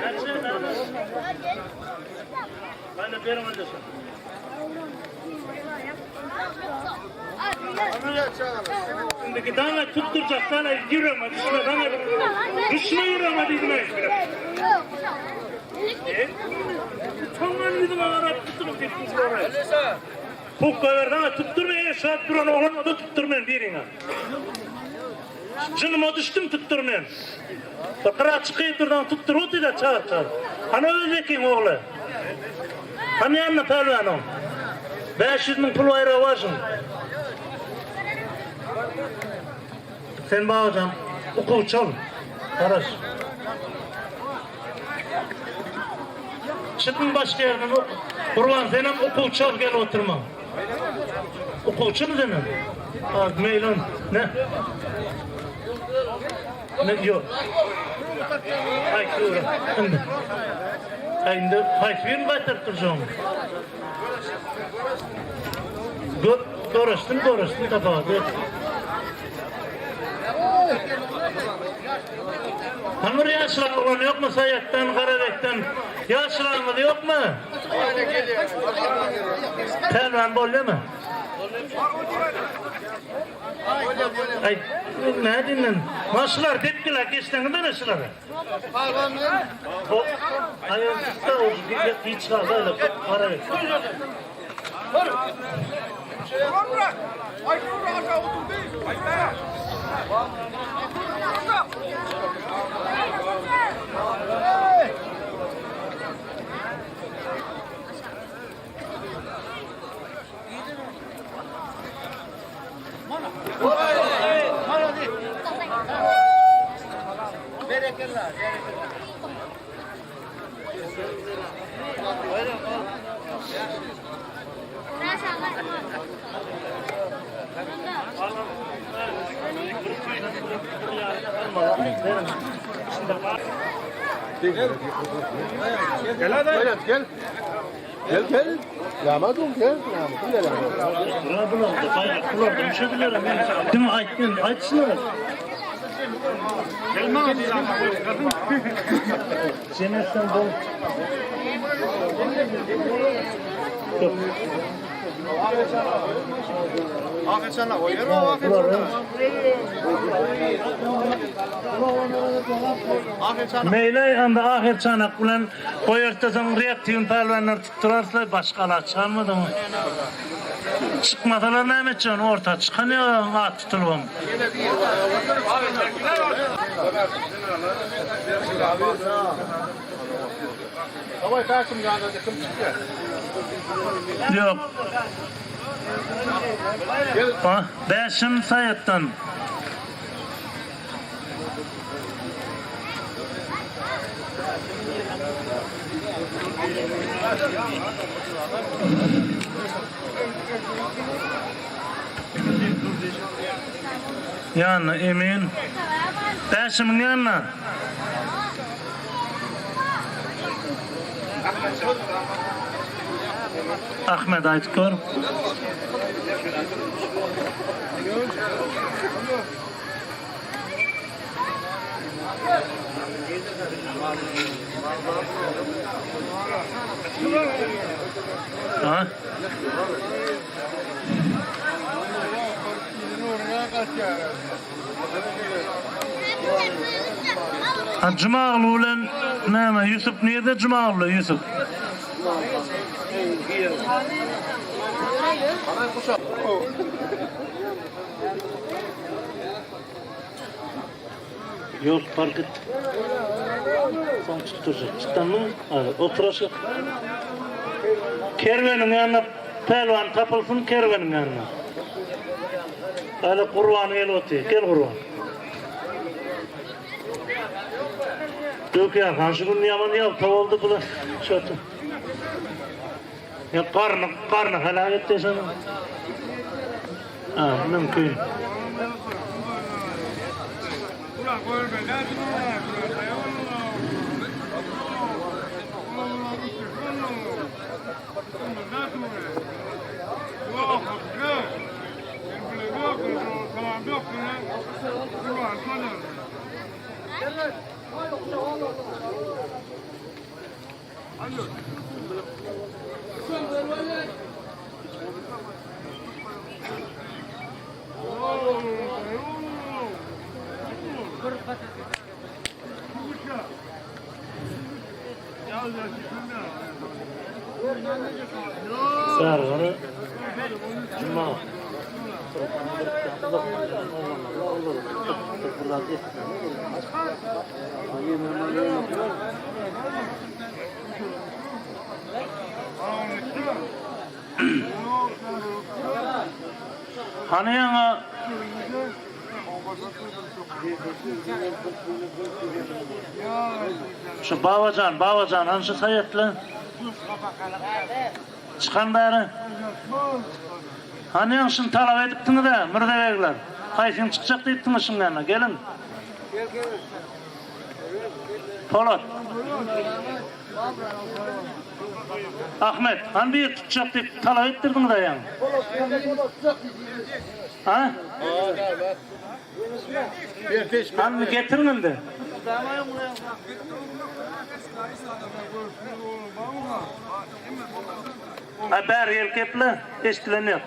Näçe? Bana beriň onda şony. Indiki dana tutdurjak dana ýüregime düşme dana düşme ýüregime diýdim aý. Utanman ýüzüňe garap tutup diýip durlar. Hukka ber dana tutdurma eý şat duran oglan da tutdurmen biriňe. Jynyma düşdüm tutdurmen. Gyra çykyp durdan tutdurup otyda çar çar. Hany Özbekiň ogly. Hany ýanynda pälwanyň. 500 müň pul baýragy bar şuň. Sen babajan okuwçy ol. Garaş. Çykyň başga ýerden ok. Gurban senem okuwçy ol gel oturma. Okuwçymy senem? Ha, meýlan. Ne? Ne ýok. Haýsy biri? Indi. Aý indi haýsy birini gaýtaryp durjagyň? Gör, göreşsin, göreşsin tapawudy ýok. Hany bir ýaşrak oglan ýokmy Saýatdan, Garabekden? Ýaşragyňyz ýokmy? Pälwan bolýamy? Aý, nädin men? Mana şular depgiler geçseňiz ene şulara. O, aý, usta, hiç galdy, Garabek. Gel hadi. Gel. Gel gel. Ýama dur gel. Diňe aýtmyn, aýtşylar. Sen bol. Meýle anda ahyr çanak bilen goýartda soň reaktiwin pälwanlar tutdurarsylar başga alaç galmadymy? Çykmasalar näme etjekini orta çykan ýok at tutulybam. Ýok. Bäşim Saýatdan. Ýanyna Emin. Bäşimiň ýanyna. Ahmet aýdyp gör. Ha? Ha Jumagly bilen näme Ýusup nirde Jumagly Ýusup? Ýok, park et. Soň tutdurjak. Çykdanmy? Hadi, otur aşak. Kerweniň ýanyna pälwan tapylsyn kerweniň ýanyna. Hadi Gurban gelip otyr. Gel Gurban. Dökýär han şu gün ýaman ýalta boldy bular. Şotu. Ya garny garny helak etdi şonu. Ha, mümkin. Sargary Juma. Hany ýaňa Şu Babajan, Babajan hany şu saýatly? Çykan bäri. Hany ýaňy şuny talap edipdiňiz-ä, Mürzebegler. Haýsyň çykjak diýipdiňiz şuň ýanyna? Geliň. Polat. Ahmet, hany biri tutjak diýip talap etdirdiňiz-ä ýaňy. Ha? Hany getiriň indi. Ha bäri gelip geple, eşdilen ýok.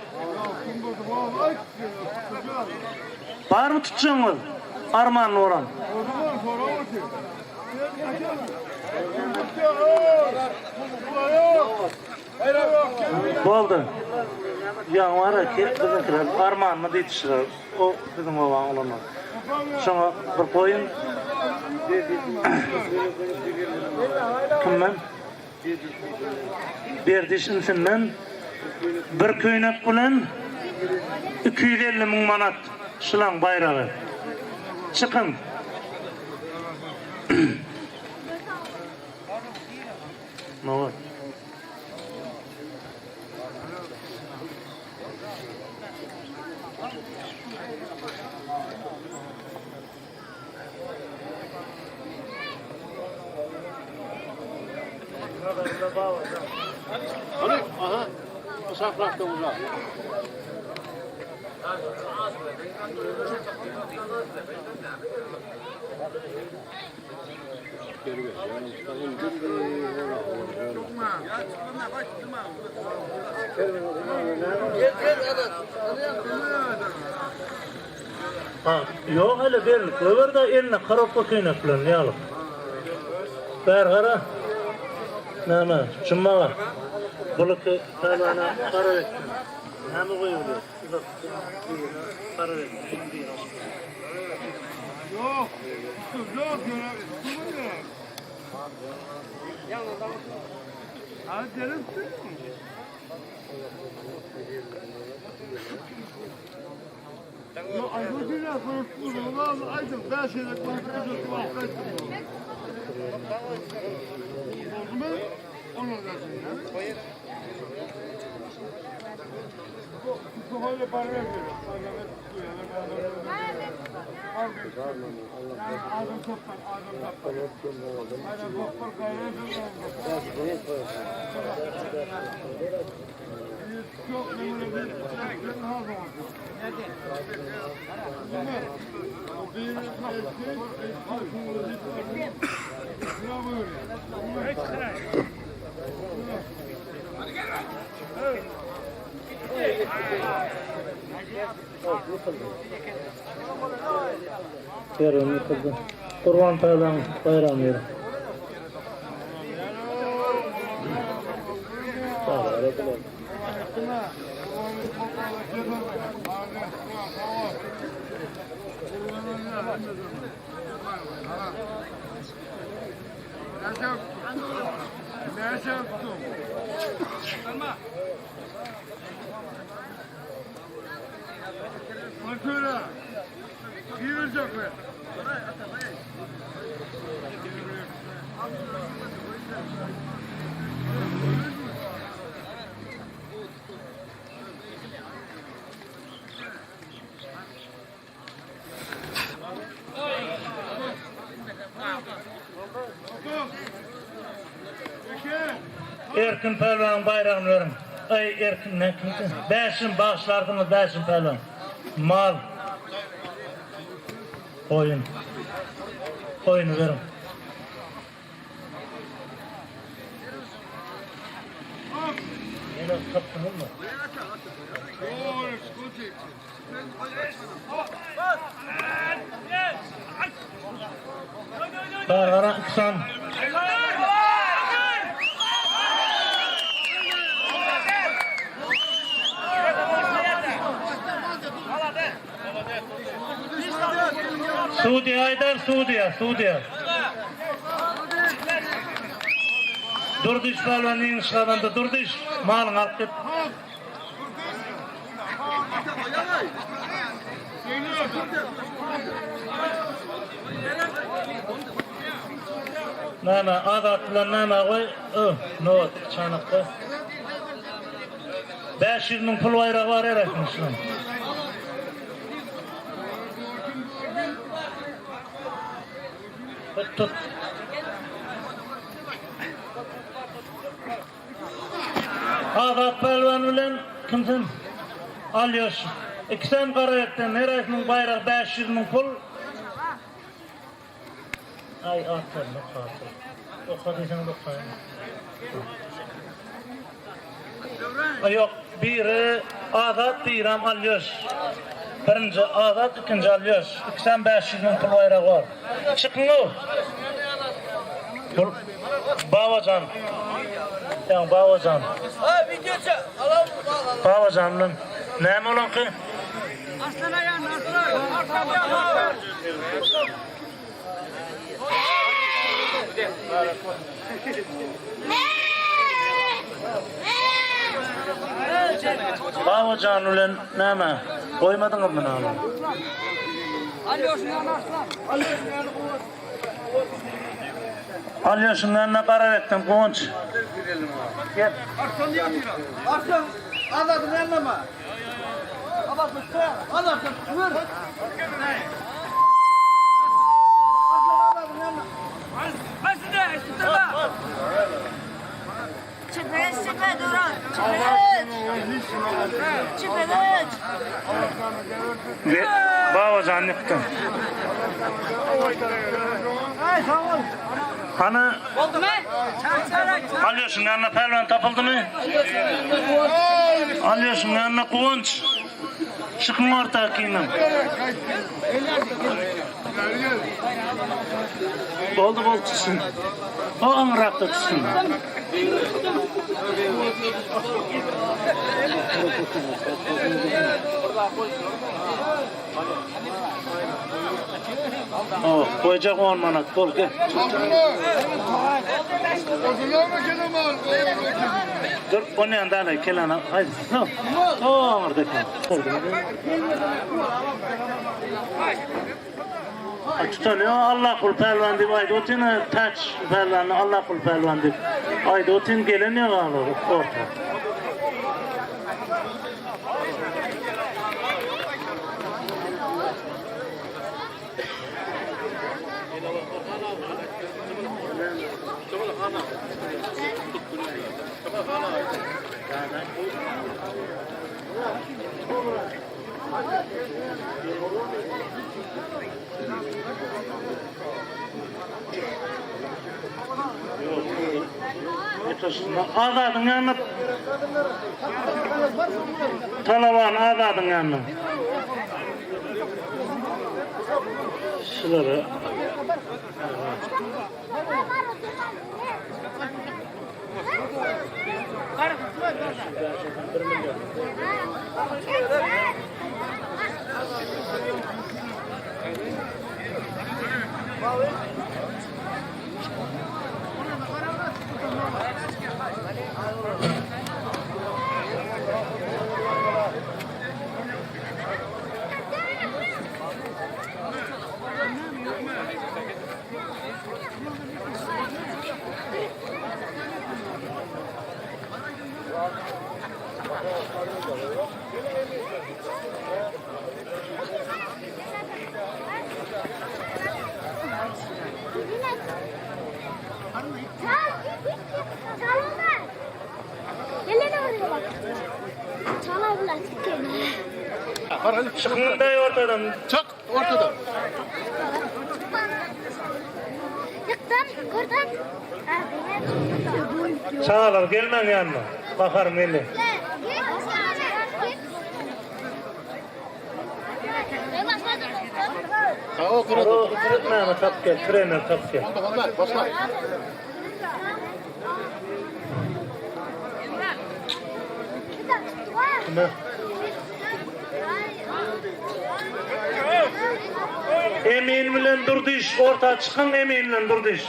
Barmy tutjagyňyz? Armanly bolan. Boldy. Ýaňy bar-a, biziňkiler armanly diýdişdiler. O biziň obaň oglanlary. Şoňa bir goýun. Kimden? Berdiş insinden bir köýnek bilen 250 müň manat şulaň baýragy. Çykyň. Nobat. Aha. Aşakrakda uzak. Ha, ýok hele bellik goýber-de eline korobka köýnek bilen ýalyk. Bäri gara. Näme, Jummaga. Buluky pälwana garar etsin. Näme goýulýar? Uzak birine garar etsin. Ýok, ýok, ýok. Ha, gelipsin. Kerwen ýykyldy. Gurban pälwan baýram ýeri. Erkin pälwanyň baýragyny beriň. Aý Erkin ne kimdi? Bäşim bagyşlarsyňyz Bäşim pälwan. Mal. Goýun. Goýuny beriň. Ýene tapdyňyzmy? Gargara iksan. Sudýa aýdar, sudýa, sudýa. Durdyş pälwan ýeňiş gazandy. Durdyş, malyňy alyp git. Näme, Azat bilen näme goý, ö, not, çanakda. 500 müň pul baýragy bar erekin şunuň. Tut tut. Azat pälwan bilen kim sen? Alýoş. Ikisem Garaýakdan her aýsynyň baýragy 500 müň pul. Aý atlaryny oka atyr. Oka diýseňiz okaýyn. Aý ýok, biri Azat, biram Alýoş. Birinji Azat, ikinji Alýoş. Ikisem 500 müň pul baýragy bar. Çykyň-ow. Pul Babajan. Ýa Babajan. Ha video çek. Alalım alalım. Babajan bilen näme olanky? Arslan ayan, Arslan. Arslan. Babajan bilen näme? Goýmadyňyzmy näme? Alýoşyň ýanyna Garabekden Guwanç. Gel. Arslan Azat'ın yanına mı? Azat Azat vur. Çıpırı çıpırı duran. Çıpırı. Çıpırı. Babajan ýykdy. Hany Alýoşyň ýanyna pälwan tapyldymy? Alýoşyň ýanyna Guwanç. Çykyň orta kinem. Boldy boldy çyksyn. O aňrakda çyksyn. O, goýjak 10 manat bol gel. Dur, onun yanında hele kelana. Haydi. No. O aňyrda eken. Tutalýar Allah kul pälwan diýip aýdy otyn taç pälwany Allah kul pälwan diýip aýdy otyn gelen ýok orta. Azadyň ýanyna Talaban Azadyň ýanyna. Şulary Çykyň daýy ortadan. Çyk ortadan. Yıktım, kırdım. Çagalar gelmäň ýanyma. Bakarym geldi. Näme tap gel, trener tap gel. Başla. Kime? Emin bilen Durdyş orta çykyň Emin bilen Durdyş.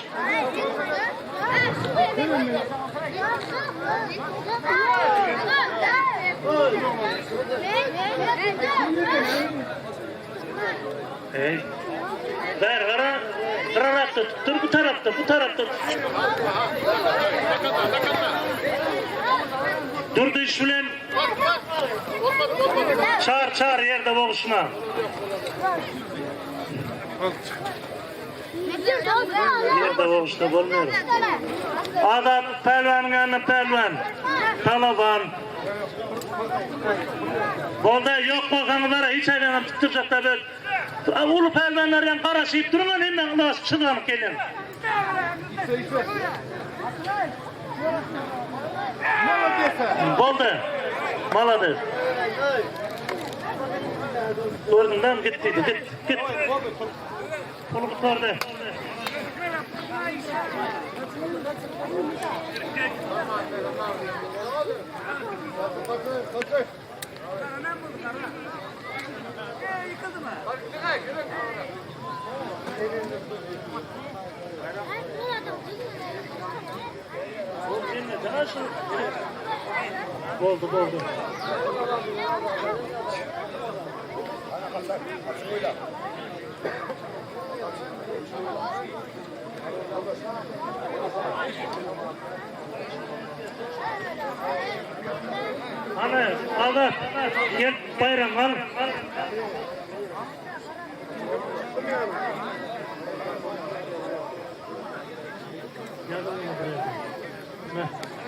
Ey. Ver gara. Tarafta tuttur bu tarafta bu tarafta tut. Durdyş bilen Çar çar yerde boğuşma. Ýerde boguşsa bolmaýar. Azat pälwanyň ýanyna pälwan. Talaban. Boldy, ýok bolsaňyzlar hiç aýdanam tutdurjak da böl. Uly pälwanlar ýaň garaşyp duruň hemmäň ylaşyp çyzganyp gelýän. Boldy. Malades. Gördüňdämi git diýdi. Git, git. Pul gutardy. Boldy, boldy. Hany, Azat, gel baýram al.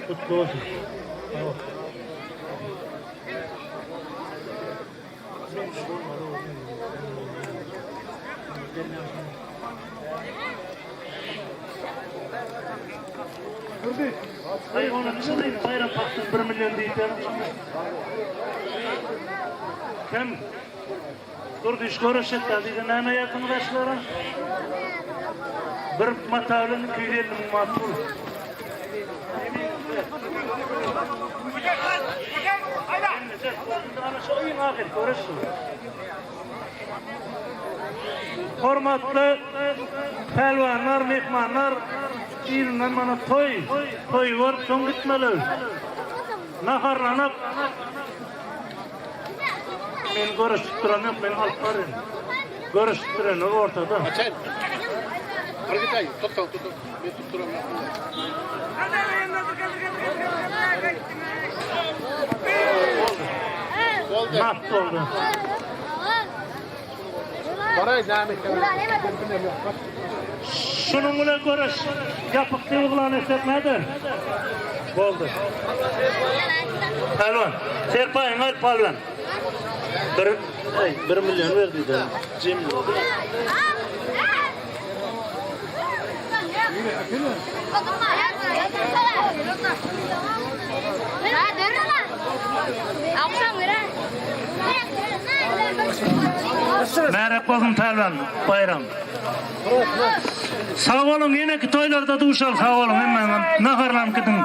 Kutlu olsun. Aý ony çynyň baýram pakdan 1 million diýip Kim? Durdyş görüşetdi diýdi näme ýazdyňyz aşlara? Bir mata bilen 250 müň manat pul. Hormatly pälwanlar, myhmanlar, yzyndan mana toý, toý bolup soň gitmeli. Naharlanyp, men görüşip duran ýok, men alyp baryn. Görüşip duranlar ortada. Bir git tut tut tut. Men tutduram. Nagt boldy. Şunuň bilen göreş ýapyk diýip yglan etsek näder? Boldy. Pälwan, serpaýyňy al pälwan. Bir, aý, 1 million ber diýdi. Jemle. Märek bolsun pälwan, Baýram. Sag boluň, ýeneki toýlarda duşaly, sag boluň hemmäňiz. Naharlanyp gidiň.